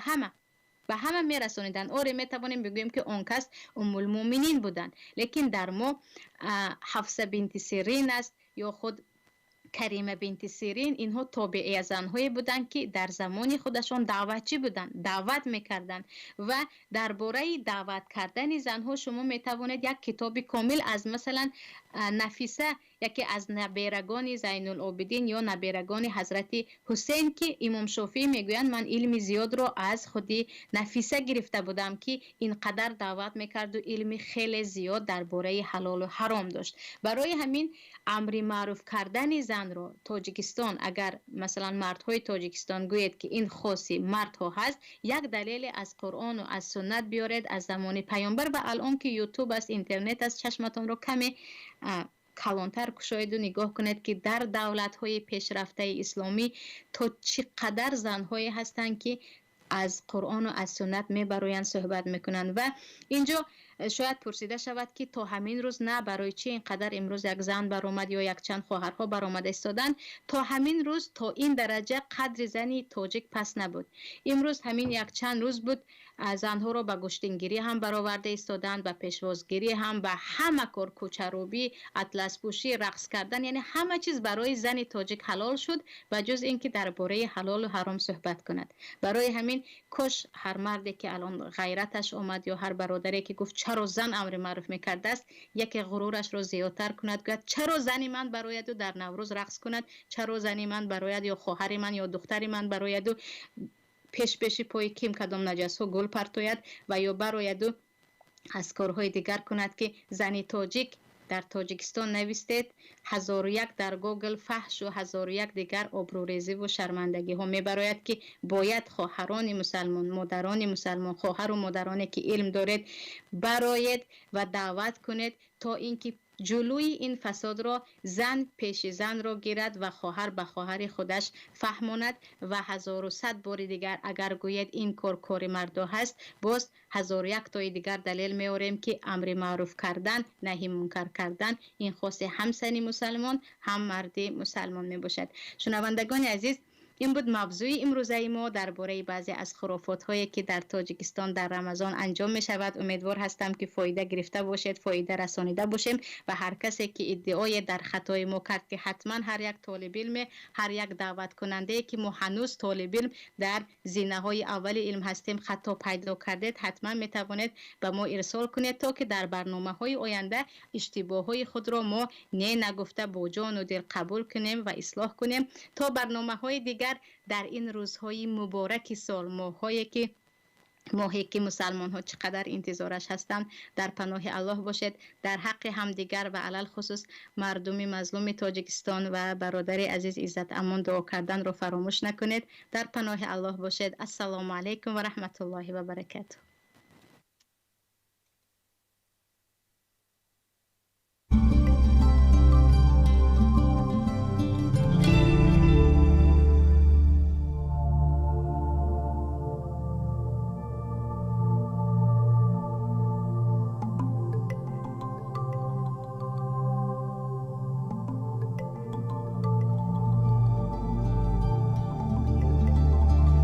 ҳама мерасониданд. Оре, метавонем бигӯем, ки он кас Уммулмӯминин буданд, лекин дар мо Ҳафса бинти Сирин аст ё худ Карима бинти Сирин. Инҳо тобеия занҳое буданд, ки дар замони худашон даъватчӣ буданд, даъват мекарданд. Ва дар бораи даъват кардани занҳо шумо метавонед як китоби комил аз, масалан, Нафиса, яке аз наберагони Зайнулобидин ё наберагони Ҳазрати Ҳусейн, ки Имом Шофиӣ мегӯянд: «Ман илми зиёдро аз худи Нафиса гирифта будам, ки ин қадар даъват мекарду илми хеле зиёд дар бораи ҳалолу ҳаром дошт». Барои ҳамин амри маъруф кардани занро Тоҷикистон, агар, масалан, мардҳои Тоҷикистон гӯед, ки ин хоси мардҳо ҳаст, як далеле аз Қуръону аз суннат биёред, аз замони Паёмбар. Ва алон ки Ютуб аст, интернет аст, чашматонро каме калонтар кушоеду нигоҳ кунед, ки дар давлатҳои пешрафтаи исломӣ то чӣ қадар занҳое ҳастанд, ки аз Қуръону аз суннат мебароянд, суҳбат мекунанд. Ва инҷо шояд пурсида шавад, ки то ҳамин рӯз на, барои чӣ ин қадар имрӯз як зан баромад ё якчанд хоҳарҳо баромада истоданд? То ҳамин рӯз то ин дараҷа қадри зани тоҷик пас набуд. Имрӯз ҳамин якчанд рӯз буд, занҳоро ба гӯштингирӣ ҳам бароварда истоданд, ба пешвозгирӣ ҳам, ба ҳама кор, кӯчарӯбӣ, атласпӯшӣ, рақс кардан, яъне ҳама чиз барои зани тоҷик ҳалол шуд, ба ҷуз ин ки дар бораи ҳалолу ҳаром суҳбат кунад. Барои ҳамин кош ҳар марде ки алон ғайраташ омад ё ҳар бародаре ки гуфт, чаро зан амри маъруф мекардааст, яке ғурурашро зиёдтар кунад, гӯяд: «Чаро зани ман барояду дар Наврӯз рақс кунад? Чаро зани ман барояд ё хоҳари ман ё духтари ман барояду пешпеши пои ким кадом наҷасҳо гул партояд ва ё барояду аз корҳои дигар кунад?» Ки зани тоҷик дар Тоҷикистон навистед, ҳазору як дар Гугл фаҳшу ҳазору як дигар обрӯрезиву шармандагиҳо мебарояд, ки бояд хоҳарони мусалмон, модарони мусалмон, хоҳару модароне ки илм доред, бароед ва даъват кунед, то ин ки ҷулӯи ин фасодро зан пеши занро гирад ва хоҳар ба хоҳари худаш фаҳмонад. Ва ҳазору сад бори дигар агар гӯед, ин кор кори мардо ҳаст, боз ҳазору яктои дигар далел меорем, ки амри маъруф кардан, наҳи мункар кардан ин хоси ҳам зани мусалмон, ҳам марди мусалмон мебошад. Шунавандагони азиз, ин буд мавзӯи имрӯзаи мо дар бораи баъзе аз хурофотҳое, ки дар Тоҷикистон дар Рамазон анҷом мешавад. Умедвор ҳастам, ки фоида гирифта бошед, фоида расонида бошем. Ва ҳар касе ки иддаое дар хатои мо кард, ки ҳатман ҳар як толибилме, ҳар як даъваткунандае, ки мо ҳанӯз толибилм дар зинаҳои аввали илм ҳастем, хато пайдо кардед, ҳатман метавонед ба мо ирсол кунед, то ки дар барномаҳои оянда иштибоҳҳои худро мо не нагуфта, бо ҷону дил қабул кунем ва ислоҳ кунем. То барномаҳои дигар, дар ин рӯзҳои мубораки сол, моҳҳое ки моҳе ки мусалмонҳо чӣ қадар интизораш ҳастанд, дар паноҳи Аллоҳ бошед. Дар ҳаққи ҳамдигар ва алалхусус мардуми мазлуми Тоҷикистон ва бародари азиз Иззат Амон дуо карданро фаромӯш накунед. Дар паноҳи Аллоҳ бошед. Ассалому алайкум ва раҳматуллоҳи ва баракатуҳ.